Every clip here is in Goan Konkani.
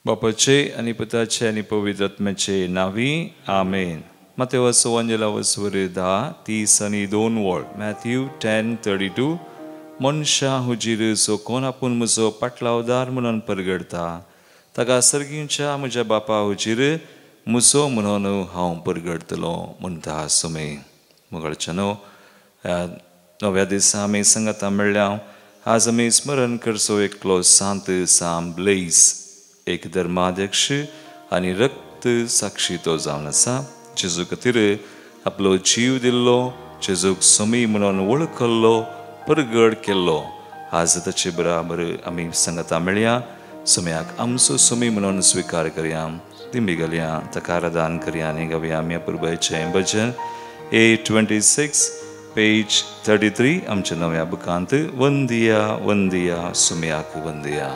बापाचे आनी पुताचे आनी पवित्र आत्म्याचे नांवी आमेन. मातेवस वंजेला 10:32 वळ, मॅथ्यू 10:32. मनशां हुजीर जो कोण आपूण म्हजो पाटलावदार म्हणून परगडता ताका सर्गींच्या म्हज्या बापा हुजीर म्हजो म्हणून हांव परगडतलो म्हणटा सुमे. मोगाळच्या न्हू, ह्या नव्या दिसा आमी सांगाता मेळ्ळ्या. आज आमी स्मरण करचो एकलो सांत साम ब्लेस, एक धर्माध्यक्ष आनी रक्त साक्षी तो जावन आसा. जेजू खातीर आपलो जीव दिल्लो, जेजूक समी म्हणून वळखल्लो, परगड केल्लो. आज ताचे बराबर आमी सांगाता मेळया. सम्याक आमचो समी म्हणून स्विकार करया, दिंबी घालया, ताका आराधन करया आनी गावया आमी अपुरबायचें भजन 826 पेज 33 आमच्या नव्या बुकांत. वंदिया वंदिया सुम्याक वंदिया.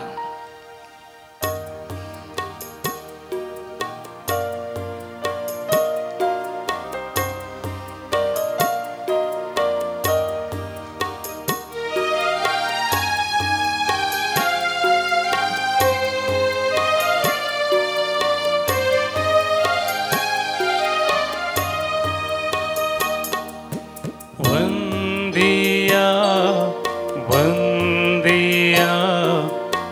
वंदिया वंदिया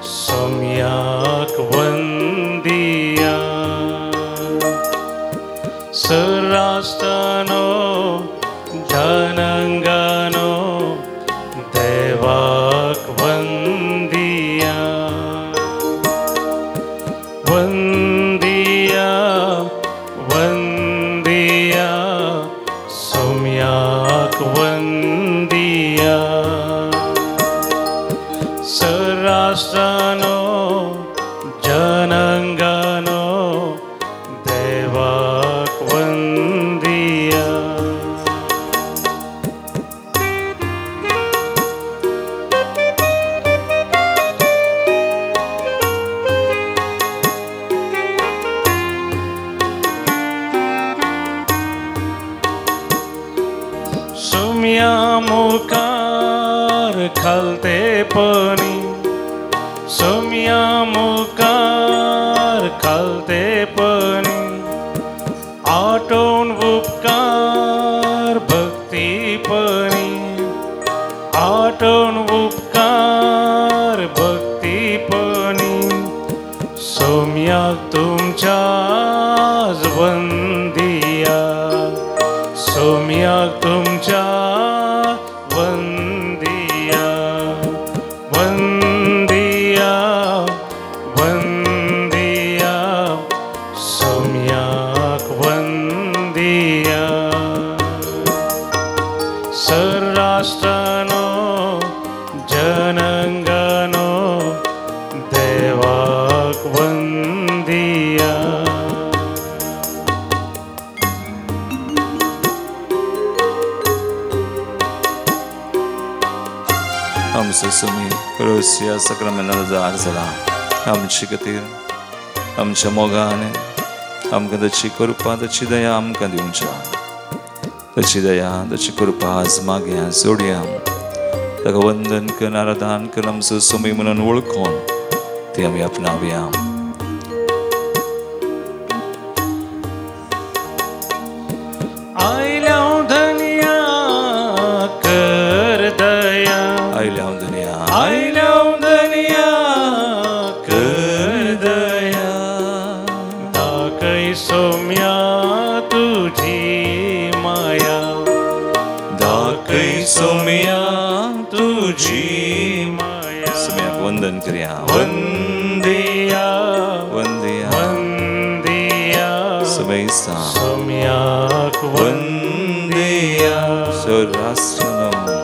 सम्याक वंदिया, सरास्तानो जनंगानो देवाक वंदिया. वंदिया वंदिया सम्याक वंदिया, सरास्तानो जनंगानो देवाक वंदिया. सुम्या मुखार खालतेपणी, सुम्या मुखार खालतेपणी, आठवण उपकार भक्तीपणी, आठवण उपकार भक्तीपणी, सोम्याक तुमच्याच वंदिया, सोम्याक तुमच्या वंदिया. वंदिया वंदिया सोम्याक वंदिया, सराष्ट्रानो जनंगानो देवाक वंदिया. आमचो सुमी रोसिया सक्रामेनालो जार जाला आमचे खातीर, आमच्या मोगान आमकां ताची कृपा, ताची दया आमकां दिवच्या. ताची दया, ताची कृपा आज मागया, जोडया. ताका वंदन करून, आराधन करून, आमचो सुमी म्हणून वळखून ती आमी आपणावया. आयल्या धन्या कर दया, आयल्या धन्या, आयल्या धन्या कर दया, दाखय सोम्या तुझी माया, दाखय सोम्या तुझी माया. सोम्याक वंदन करया. वंदिया वंदिया वंदिया सोमेसा सोम्याक वंदिया, सराष्ट्रानो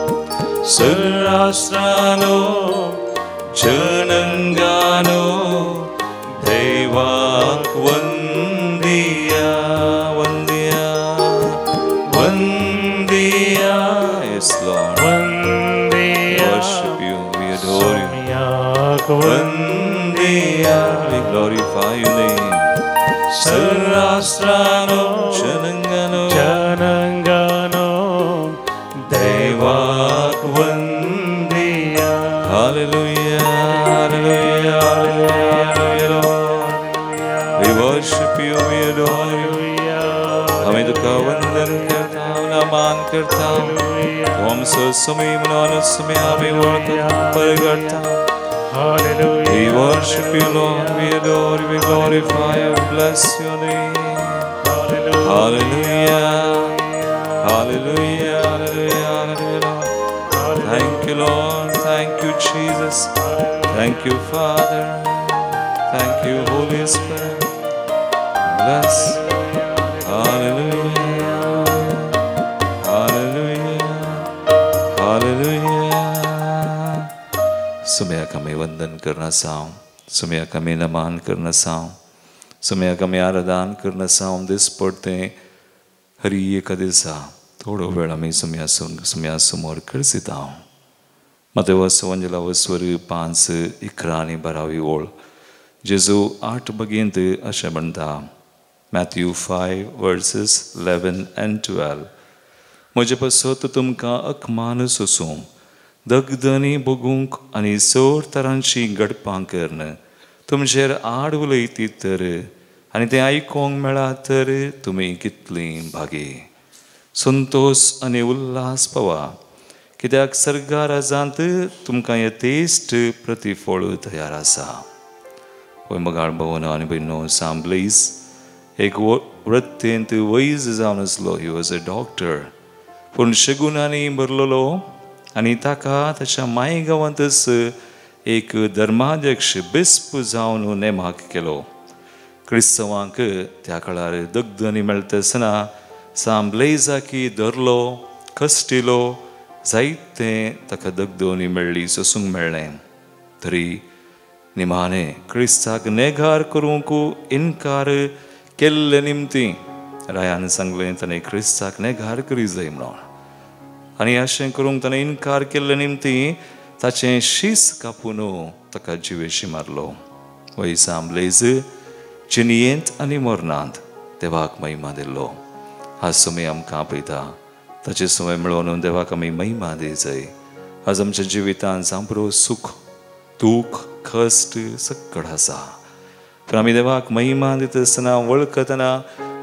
सराष्ट्रानो जनंगानो देवाक वंदिया वंदिया वंदिया. Yes Lord, वंदिया. We worship you, we adore you. सोम्याक वंदिया, we glorify your name. सराष्ट्रानो जनंगानो जनंगानो देवाक वंदिया. Hallelujah, hallelujah, hallelujah, Lord. worship you, we adore you. आमी तुका वंदन करता, नमान करता. आमचो सुमी म्हणून सुमी आमी वळखता, परगडता. We worship you, Lord. We adore you, we glorify you, we bless your name. Hallelujah. Hallelujah. Hallelujah. Hallelujah. Thank you, Lord. Thank you, Jesus. Thank you, Father. Thank you, Holy Spirit. Bless. Hallelujah. Hallelujah. Hallelujah. सुम्याक आमी वंदन करना साव, सुम्याक आमी नमान करना साव, सुम्याक आमी आराधन करना साव. दिसपडतें हरी एका दिसा थोडो वेळ आमी सुम्या सुम्या समोर करसिता. मातेवस वंजला वस्वर 5, 11 आनी 12 ओळ जेजू 8 बगेंत अशें म्हणटा. Matthew 5 verses 11 and 12. म्हजे पासत तुमकां अकमान सोसूं, दगदनी भोगूंक आनी चड तरांची गडपां करन तुमचेर आड उलयतीत तर आनी तें आयकोंक मेळा तर तुमी कितलीं भागी. संतोश आनी उल्हास पावा, कित्याक सर्गा राजांत तुमकां यथेश्ट प्रतिफळ तयार आसा. वय मगाळ भवन आनी भयणो, सांबलेस एक वृत्तेंत वैज जावन आसलो. He was a doctor. पूण शगुनांनी भरलेलो आनी ताका ताच्या माय गांवांतच एक धर्माध्यक्ष बिस्प जावन नेमाक केलो. क्रिस्तांवांक त्या काळार दगदनी मेळटा आसतना सांबलेजाकी धरलो, कश्टिलो, जायतें ताका दगदनी मेळ्ळी, सोसूंक मेळ्ळें. तरी निमाणें क्रिस्ताक नेगार करूंक इनकार केल्ले निमती रायान सांगलें ताणें क्रिस्ताक नेगार करी जाय म्हणून. आनी अशें करूंक ताणें इनकार केल्ले निमती ताचें शीस कापून ताका जिवेशी मारलो. वय सांबलेज जिणयेंत आनी मरणांत देवाक महिमा दिल्लो. आज सुमी आमकां आपयता, ताचे समय मेळोवन देवाक आमी महिमा दी जाय. आज आमच्या जिवितांत जांबरो सुख, दूख, कश्ट सकळ आसा, पूण आमी देवाक महिमा दिता आसतना वळखतना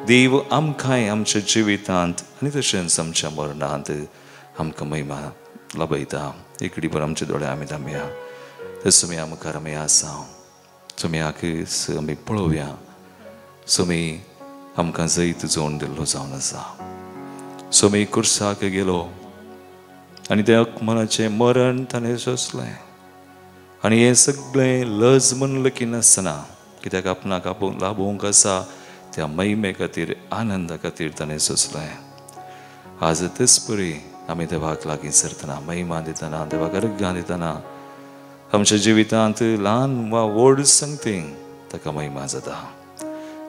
देव आमकांय आमच्या जिवितांत आनी तशेंच आमच्या मरणांत आमकां महिमा लाभयता. एकडे बरें आमचे दोळे आमी दामया, तर सुमया मुखार आमी आसा. सुमयाक आमी पळोवया. सुमी आमकां जैत जोड दिल्लो जावन आसा. सुमी कुर्साक गेलो आनी तें अकमनाचें मरण ताणें सोंसलें. आनी हें सगळें लज म्हणलें की नासतना, कित्याक आपणाक आपूण लाभोवंक आसा त्या महिमे खातीर, आनंदा खातीर ताणें सोंसलें. आज तेच परी आमी देवाक लागीं सरतना, महिमा दितना, देवाक अर्घां दितना आमच्या जिवितांत ल्हान वा व्हड संगतींक ताका महिमा जाता,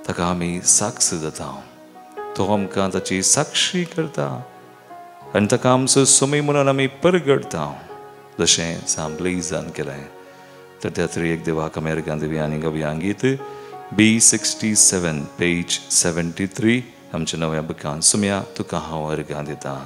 ताका आमी साक्ष जाता. तो आमकां ताची साक्षी करता आनी ताका आमचो सुमी म्हणून आमी परगडता, जशें सांबलेजान केलें. तर त्या तरी एक देवाक आमी अर्घां दिवया आनी गावया गीत B67 page 73 आमच्या नव्या बुकान. सुम्या तुका हांव अर्घां दिता.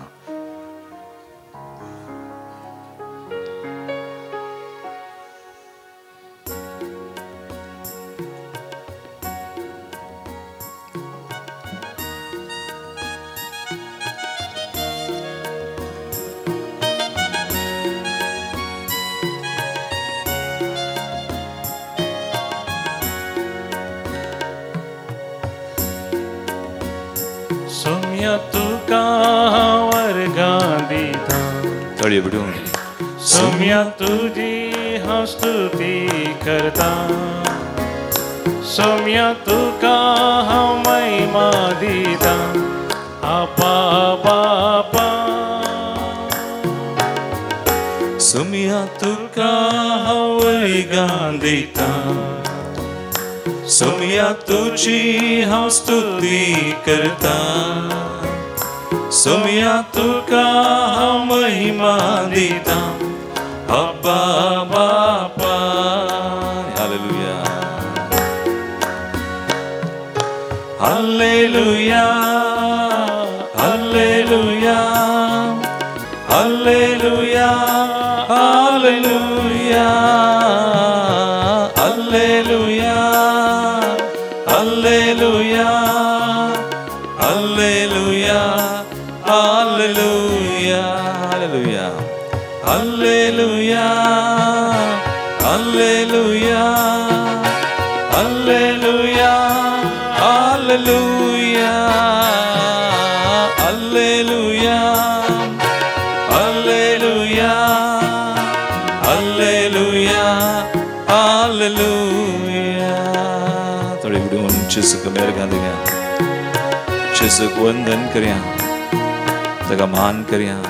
सोम्या तुका हांव अर्घां दिता, ताळयो पिटून. सोम्या तुजी हांव स्तुती करता, सोम्या तुका हांव महिमा दिता. आपा बापा सोम्या तुका हांव अर्घां दिता, सोम्या तुजी हांव स्तुती करता, सोम्या तुका हांव महिमा दिता. अब्बा बापा. Hallelujah. Hallelujah, hallelujah, hallelujah, hallelujah, hallelujah, hallelujah, Hallelujah, hallelujah, hallelujah, hallelujah, hallelujah, hallelujah, hallelujah. थोडी उडून जेजूक मेरगां दिवया, जेजूक वंदन करया, ताका मान करया,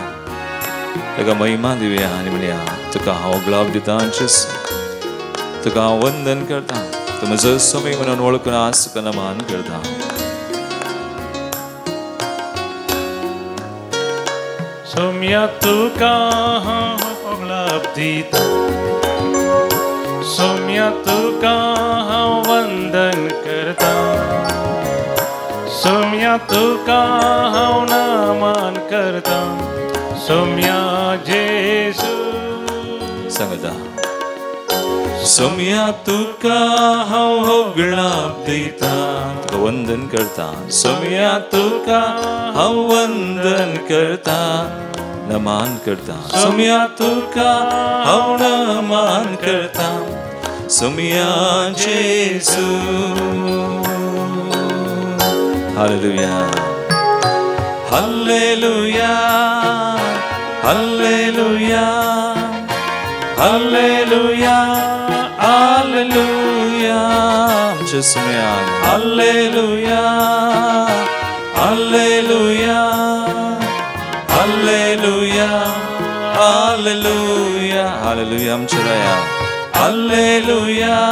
ताका महिमा दिवया आनी म्हणया तुका हांव गुलाब दितां जेजू, तुका हांव वंदन करता, तूं म्हजो स्वामी म्हणून वळखून आज तुका नमन करता. सोम्या तुका हांव गुलाब दिता, सोम्या तुका हांव वंदन करता, सोम्या तुका हांव नमन करता, सोम्या जेजू. सांगता सोम्या तुका हांव गुलाब दिता, तुका वंदन करता, सोम्या तुका हांव वंदन करता, नमन करता, सोम्या तुका हांव नमन करता, सोम्या जेजू. Hallelujah, hallelujah, hallelujah, hallelujah, hallelujah. आमच्या Saumya hallelujah, hallelujah, hallelujah, hallelujah, hallelujah. आमच्या राया hallelujah,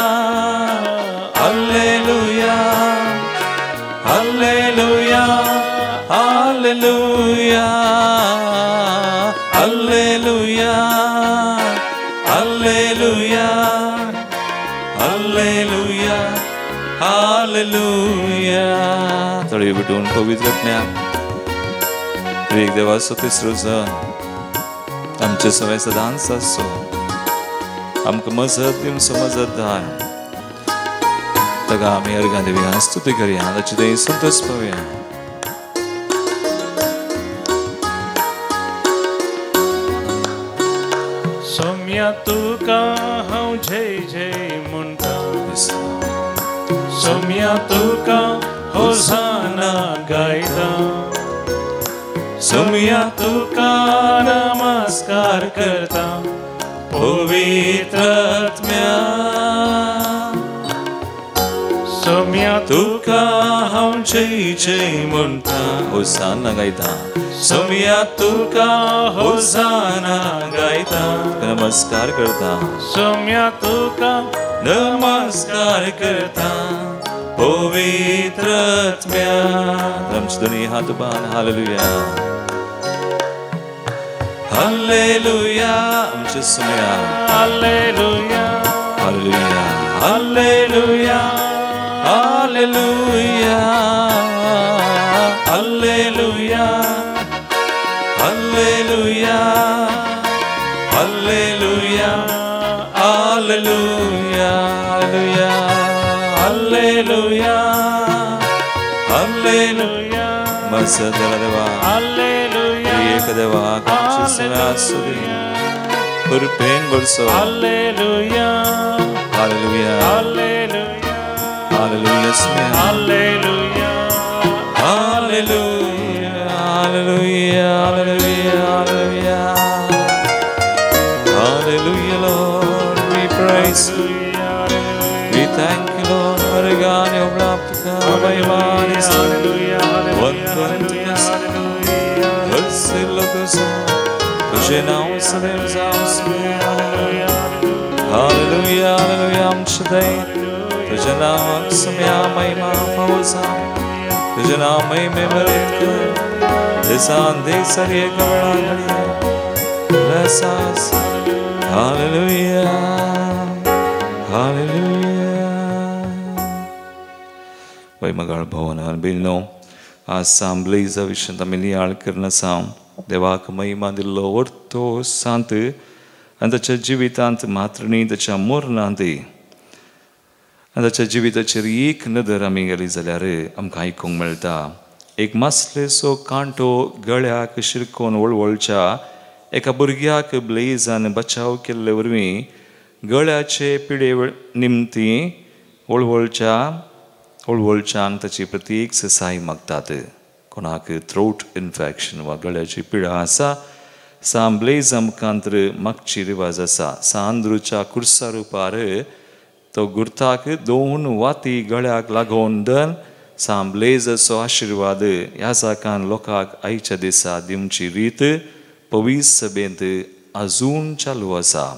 hallelujah, hallelujah, hallelujah, hallelujah, hallelujah, hallelujah, hallelujah. तळी भेटून पवित्र ज्ञान एक देवाचो तिसरो जण आमचे समय सदांच आसचो, आमकां मजत दिवचो मजतदार, ताका आमी अर्घां दिवया, स्तुती करया, ताची थंय संतोश पावया. सोम्या तुका हांव जय जय म्हणटा, सोम्या तुका होसाना गायता, सोम्या तुका नमस्कार करता, पवित्र आत्म्या. सोम्या तुका हांव जय जय म्हणटा, होसाना गायता, सोम्या तुका होसाना गायता, नमस्कार करता, सोम्या तुका नमस्कार करता, पवित्र आत्म्या. आमचे दोन्ही हात उबार. Hallelujah, hallelujah. आमचे Saumya hallelujah, hallelujah, hallelujah, hallelujah, hallelujah, hallelujah, hallelujah, hallelujah, hallelujah, hallelujah. मजत देवा, हालेलुया, एक देवा आमचे सोम्या आसूं दी, कृपेन भरसो. Hallelujah, hallelujah, hallelujah, hallelujah, hallelujah, hallelujah, hallelujah, hallelujah, hallelujah, hallelujah. Lord, we praise you, we thank you, Lord. Argani oblaptuka mahimani hallelujah, hallelujah, hallelujah. तुझे नाव सदैव जावं. Hallelujah, hallelujah. आमचे दय तुझ्या नावाक सोम्या महिमा फावो जावं, तुझ्या नांव महिमे बरें कर, दिसान दीस हर एका वेळा घडये. Bless us. Hallelujah, hallelujah. वैमगाळ भवन बिल्नो आज सांबलेजा विशयांत आमी नियाळ करना. देवाक महिमा दिल्लो वर्तो सांत आनी ताच्या जिवितांत मात्र न्ही, ताच्या मरणांत आनी ताच्या जिविताचेर एक नदर आमी गेली जाल्यार आमकां आयकूंक मेळटा. एक मासलेचो कांटो गळ्याक शिरकोन वळवळच्या एका भुरग्याक ब्लेजान बचाव केल्ले वरवीं गळ्याचे पिडे निमती वळवळच्यांक ताची प्रत्येक ससाय मागतात. कोणाक थ्रोट इन्फेक्शन वा गळ्याची पिडा आसा सांबलेज आमकांत्र मागची रिवाज आसा. सांद्रूच्या कुर्सा रुपार तो गुर्ताक दोन वाती गळ्याक लागोवन दन सांबलेजाचो आशिर्वाद ह्या जाकान लोकांक आयच्या दिसा दिवची रीत पवीस सभेंत अजून चालू आसा.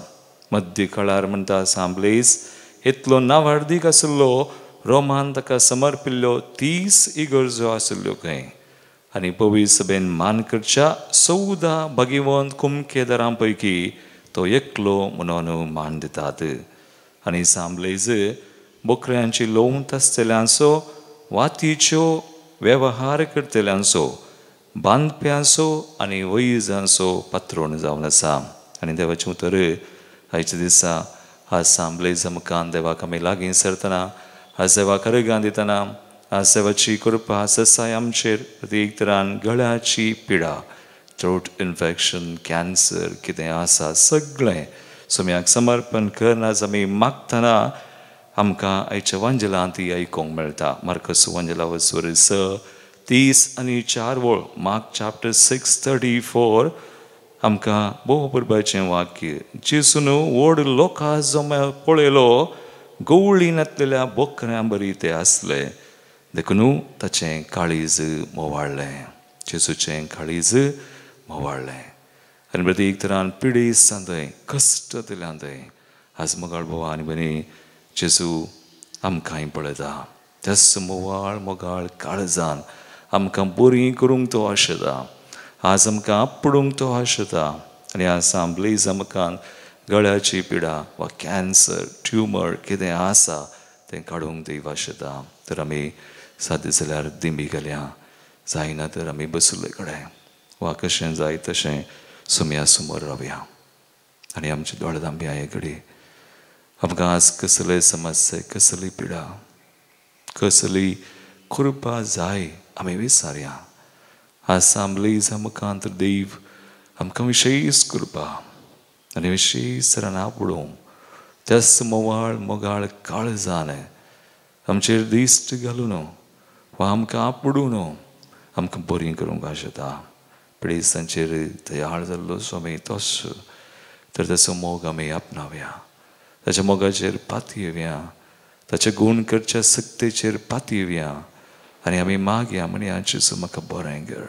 मध्य काळार म्हणटा सांबलेज इतलो नावार्दीक आशिल्लो रोमान ताका समर्पिल्ल्यो 30 इगर्जो आशिल्ल्यो खंय आनी पवीस सभेन मान करच्या 14 भगिवंत कुमकेदारां पैकी तो एकलो म्हणून मान दितात. आनी सांबलेज बोकऱ्यांची लोवंत आसतल्यांचो वातीच्यो वेवहार करतल्यांचो बांदप्यांचो आनी वैजांचो पात्रोण जावन आसा. आनी देवाचें उतर आयच्या दिसा आज सांबलेज मुखान देवाक आमी लागीं सरतना आज देवाक अर्गां दितना आज देवाची कृपा ससाय आमचेर प्रत्येक तरान गळ्याची पिडा थ्रोट इन्फेक्शन कॅन्सर कितें आसा सगळें सोम्याक समर्पण कर आज आमी मागतना आमकां आयच्या वांजेलांत ती आयकूंक मेळटा. मार्कस वांजेला वसवर 6:34 मार्क चॅप्टर 6:34 आमकां भोव परबाचें वाक्य. जेसून व्हड लोकां जमे पळयलो गवळी नातलेल्या बोकऱ्यां बरी ते आसले देखून ताचें काळीज मोवाळ्ळें. जेसूचें काळीज मोवाळ्ळें आनी प्रत्येक तरान पिडेस्तां थंय कश्ट दिल्या थंय आज मोगाळ भाव आनी भयणी जेजू आमकांय पळयता. त्याच मोवाळ मोगाळ काळजान आमकां बरीं करूंक तो आशेता. आज आमकां आपडूंक तो आशेता. आनी आज सांबलेज आमकां गळ्याची पिडा वा कॅन्सर ट्युमर कितें आसा तें काडूंक देव आशेता. तर आमी सादें जाल्यार दिंबी घालया, जायना तर आमी बसले कडेन वा कशें जाय तशें सुमया समोर रावया आनी आमचे दोळे धांपया हे घडी. आमकां आज कसले समस्या कसली पिडा कसली कृपा जाय आमी विचारया. आज सांबलेज आमकां तर देव आमकां विशेश कृपा आनी विशेश तरान आपडूं त्याच मोवाळ मोगाळ काळजान आमचेर दिश्ट घालून वा आमकां आपडून आमकां बरीं करूंक आशेता. पिडेस्तांचेर दयाळ जाल्लो स्वामी तोच तर ताचो मोग आमी आपणावया, ताच्या मोगाचेर पातयेवया, ताचे गूण करच्या सक्तेचेर पातयेवया आनी आमी मागया म्हणया जेजू म्हाका बरें कर,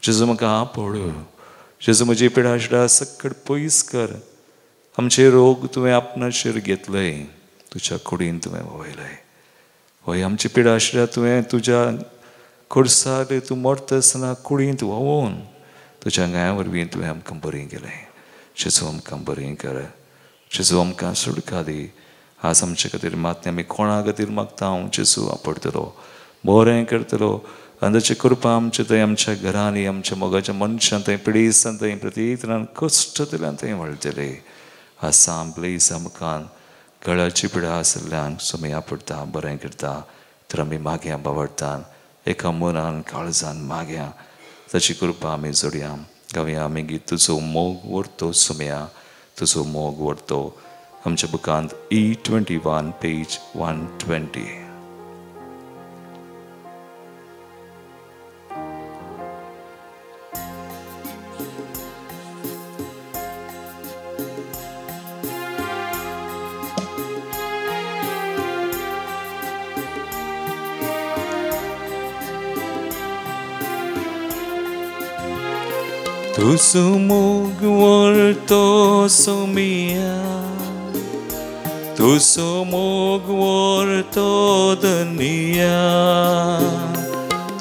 जेजू म्हाका आपोड, जेजू म्हजी पिडा सकट पयस कर, आमचे रोग तुवें आपणाचेर घेतलय, तुज्या कुडीन तुवें वयलय. हय आमची पिडा आशिल्ल्या तुवें तुज्या खुर्सार तूं मरता आसतना कुडींत व्हांवोवन तुज्या गाया वरवीं तुवें आमकां बरें केलें. जेजू आमकां बरें कर, जेजू आमकां सुटका दी. आज आमचे खातीर मात आमी कोणा खातीर मागता हांव जेजू आपडटलो बरें करतलो आनी ताची कृपा आमचे थंय आमच्या घरांनी आमच्या मोगाच्या मनशां थंय पिडेस्तां थंय प्रत्येक तरान कश्ट दिल्यान थंय वळटले. आज सांबलेज आमकां गळ्याची पिडा आशिल्ल्यान सोमी आपडटा बरें करता तर आमी मागया बावडटान एका मनान काळजान मागया ताची कृपा आमी जोडया. गावया आमी गीत तुजो मोग व्हरतो सोमया तुजो मोग व्हरतो. आमच्या बुकांत E21 page 120. तुजो मोग व्हरतो सोमिया तुजो मोग व्हरतो धनिया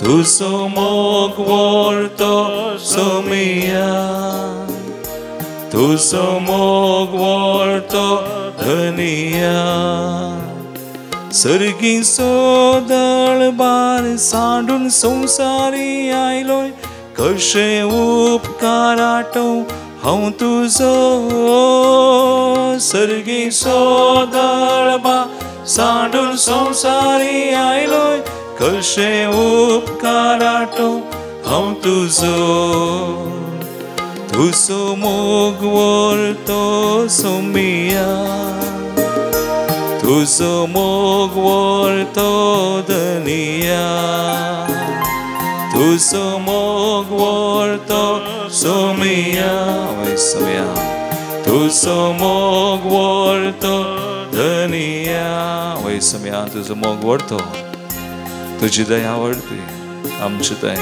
तुजो मोग व्हरतो सोमिया तुजो मोग व्हरतो धनिया. सर्गी सोदळ बार सांडून संवसारी आयलोय कशें उपकाराटो हांव तुजो. सर्गी सोदळ बार सांडून संवसारी आयलोय कशें उपकाराटो हांव तुजो. तुजो मोग व्हरतो सोमिया, तुजो मोग व्हरतो धनिया, तुजो मोग व्हरतो सोमिया, वय सोमिया, तुजो मोग व्हरतो धनिया, वय सोमिया, तुजो मोग व्हरतो, तुजी दया व्हरती आमचे दय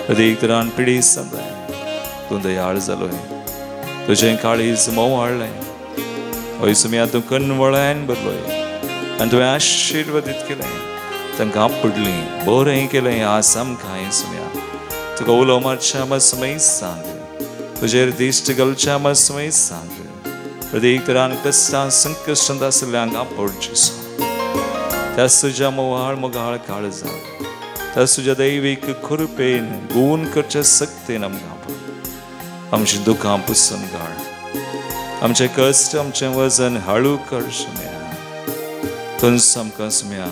प्रत्येक तरान पिडी सांगताय, तूं दयाळ जालोय, तुजें काळीज मोव हाडलें, हय सोमिया, तूं कनवळ्यान भरलोय आनी तुवें आशिर्वादीत केलें, तांकां पडली बरें केलें. आज आमकां सोमिया तुका उलो मारच्या आमा समय सांग, तुजेर दिश्ट घालच्या आमा समय सांग, प्रत्येक तरान कश्टां संकश्टांत आशिल्ल्यांक आपोवचें, त्या तुज्या मोवाळ मोगाळ काळजान, त्या तुज्या दैवीक कृपेन गुण करच्या सक्तेन आमकां आपड, आमचीं दुखां पुसून काड, आमचें कश्ट आमचें वजन हळू कर सोम्या, तूंच आमकां सोम्या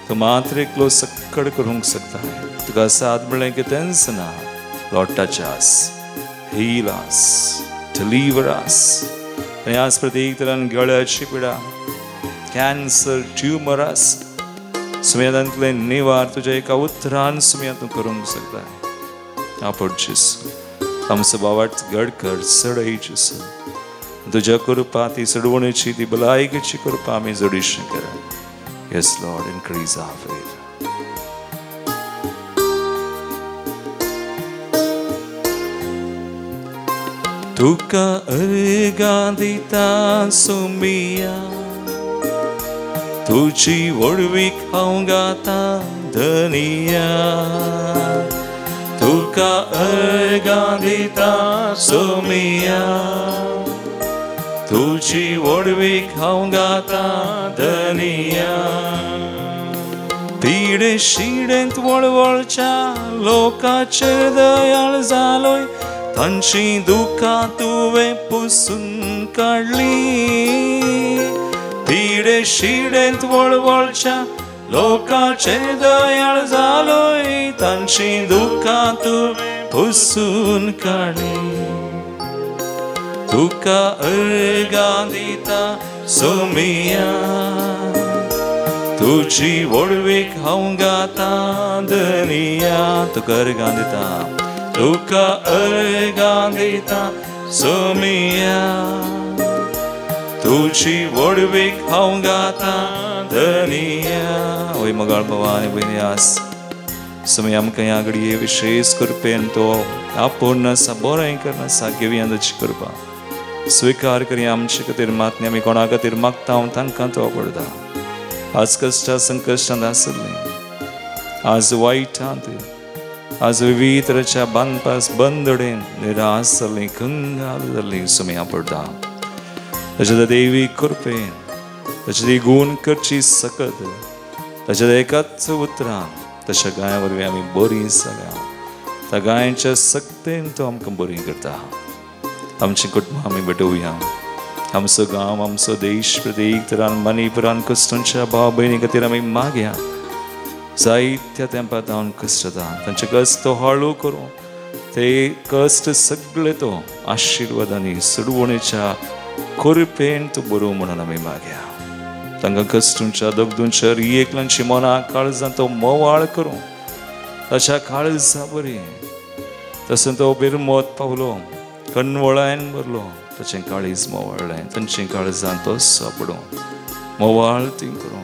तूं मात्र एकलो सक्कड करूंक शकता, तुका साथ म्हणलें की तेंच ना, Lord touch us, heal us, deliver us. आनी आज प्रत्येक तरान गळ्याची पिडा, कॅन्सर, ट्युमर आस सुम्या, तांतलें निवार तुज्या एका उतरान सुम्या तूं करूंक शकता. आपोवचीस आमचो बावाट घड कर, चडयचीस तुज्या कृपा, ती चडवणेची, ती भलायकेची कृपा आमी जोडीशी कर. Yes Lord, increase our faith. तुका अर्गां दिता सोमिया, तुजी व्हडवीक हांव गाता धनिया, तुका अर्गां दिता सोमिया, तुजी व्हडवीक हांव गाता धनिया, पिडे शिडेंत वळवळच्या लोकाचेर दयाळ जालोय, तांची दुखां तुवें पुसून काडली, पिडे शिडेंत वळवळच्या लोकाचेर दयाळ जालोय, तांची दुखां तुवें पुसून काडली, तुका अर्गां दिता सोमिया, तुजी व्हडवीक हांव गाता धनिया, तुका अर्गां दिता, तुका अर्गां दिता सोमिया, तुजी व्हडवीक हांव गाता धनिया. वय मोगाळ भावा आनी भयणी, आज सोमिया आमकां ह्या घडये विशेश कृपेन तो आपूण आसा, बरें करना, घेवया ताची कृपा स्विकार करया. आमचे खातीर मातणी आमी कोणा खातीर मागता हांव तांकां तो पडटा. आज कश्टां संकश्टांत आसलें, आज वायटांत, आज विविध तरेच्या बांदपास बंदडेन निराश जाल्लीं, कंगाल जाल्लीं सोमिया पडटा. ताच्या देवी कृपेन, ताच्या ती गूण करची सकत, ताच्या एकाच उतरान तशा गाया वरवीं आमी बरीं जाल्या, त्या गायांच्या सक्तेन तो आमकां बरीं करता. आमचीं कुटुंबां आमी भेटोवया, आमचो गांव, आमचो देश प्रत्येक तरान मणिपुरान कश्टांच्या भाव भयणी खातीर आमी मागया. जायत्या तेंपा जावन कश्ट जाता, तांचे कश्ट तो हळू करूं, ते कश्ट सगळे तो आशिर्वादांनी सोडवणेच्या कृपेन तो बरोवं म्हणून आमी मागया. तांकां कश्टुंच्या दगदुंच्या एकल्यांची मनां काळजां तो मोवाळ करूं, ताच्या काळजा बरी तसो तो बिरमोत पावलो, कणवळायन भरलो, ताचें काळीज मोवाळलें, तांचीं काळजां तो सापडूं, मोवाळ ती करूं,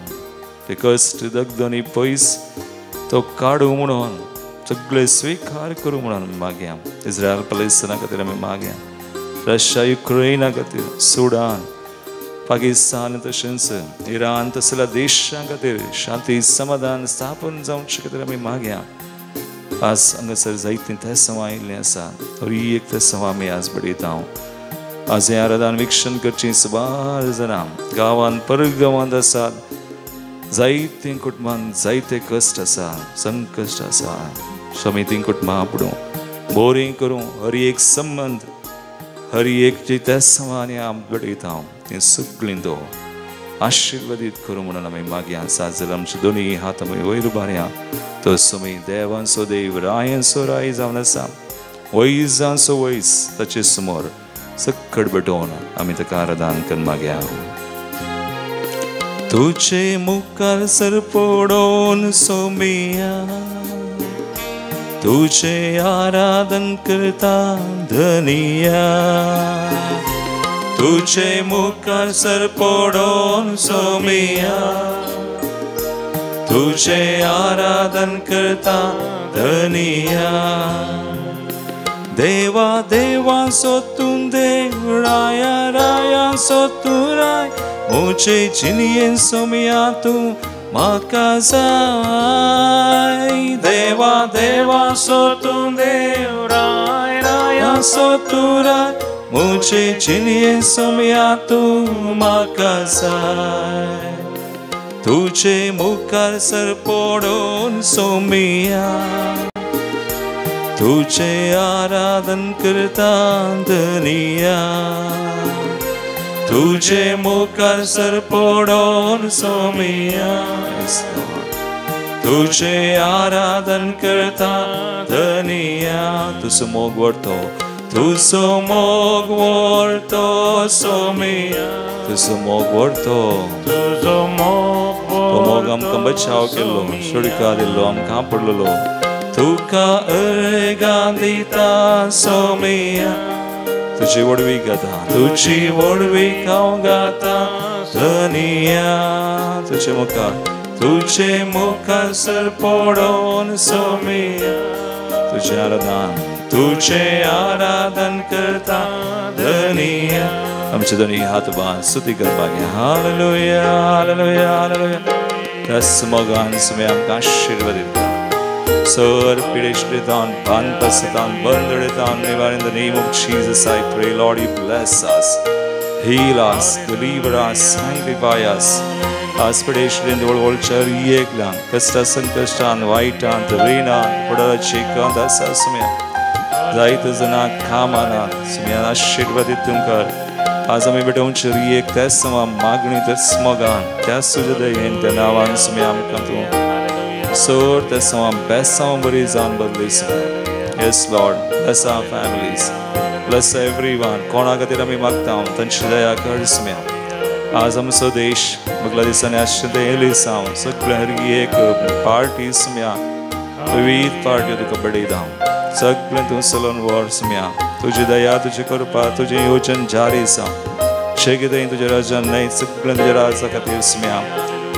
ते कश्ट दगदनी पयस तो काडूं म्हणून सगळे स्विकार करूं म्हणून मागया. इस्रायल पलेस्तना खातीर आमी मागया, रशिया युक्रेना खातीर, सुडान, पाकिस्तान तशेंच इराण तसल्या देशां खातीर शांती समाधान स्थापन जावचे खातीर आमी मागया. आज हांगासर जायतीं तेसांवां आयिल्लीं आसा, तरी एक तेसांव आमी आज बडयता. आज हें आराधन विक्षण करचीं सुमार जाणां गांवांत परगांवांत आसात, जायतीं कुटुंबांत जायते कश्ट आसा, संकश्ट आसा. स्वामी तीं कुटुंबां आपडूं, बोरीं करूं, हर एक संबंद, हर एक जी तेसांवांनी आमी बडयता तीं सगळीं तो आशिर्वादीत करूं म्हणून आमी मागया. सात जाल्यार आमचे दोनूय हात आमी वयर उबारया. तो स्वामी देवांचो देव, रायांचो राय जावन आसा. वयजांचो वयस ताचे समोर सक्कड बटोवन आमी ताका आराधन करून मागया. तुझे मुखार सर पडोवन सोमिया, तुझे आराधन करता धनिया, तुझे मुखार सर पडोवन सोमिया, तुझे आराधन करता धनिया. देवा देवा सोतून देव, राया राया सोतून राय, मुझे जिनियेन सोमिया तूं म्हाका जाय. देवा देवा सोतून देव, राय राया सोतून राय, मुझे जिनियेन सोमिया तूं म्हाका जाय. तुझे मुखार सर पडोवन सोमिया, तुझे आराधन करता धनिया, तुझे मुखार सर पडोवन सोमिया, तुझे आराधन करता धनिया. तुजो मोग व्हरतो, तुजो मोग व्हरतो सोमिया, तुजो मोग व्हरतो, तुजो मोग तो मोग आमकां बचाव केल्लो, सुटका दिल्लो, आमकां पडलेलो. तुका अर्गां दिता सोमिया, तुजी व्हडवी गाता, तुजी व्हडवी हांव गाता धनिया. तुजे मुखार, तुजे मुखार सर पडोवन सोमिया, तुजें आराधन, तुजें आराधन करता धनिया. आमचे दोनी हात बांद स्तुती करपाक. Hallelujah hallelujah hallelujah. त्याच मोगान सुमी आमकां आशीर्वाद दिता. Sir, पिडेस्टेतान, बांदपासतान, बंदडेतान, Nivar. In the name of Jesus I pray, Lord, you bless us, heal us, deliver us, sanctify us. आज पिडेस्टेन वळवळच्या एकल्यान कश्टा संकश्टान वायटान रिणान फुडाराची कंद आसा सुम्या जायते जाणां कामानात सुम्या आशीर्वादीत तुमकां. आज आमी भेटोवचे एक त्याच समा मागणी, त्याच मोगान, त्याच तुज्या दयेन, त्या नांवान सुम्या आमकां तूं सर त्या समा बेसांव बरी जावन बदली. Yes Lord, bless our families, bless everyone. कोणा खातीर आमी मागता तांची दया कर सुम्या. आज आमचो देश मुगल्या दिसांनी आशिल्लें तें एलिसांव सगळें हर एक पार्टी सुम्या, विविध पार्ट्यो तुका बडयता, सगळें तूं चलोवन व्हर सुम्या. तुजी दया, तुजी कृपा, तुजें योजन जारी आसा. शेगीत तुज्या राजान न्हय, सगळें तुज्या राजा खातीर सुम्या,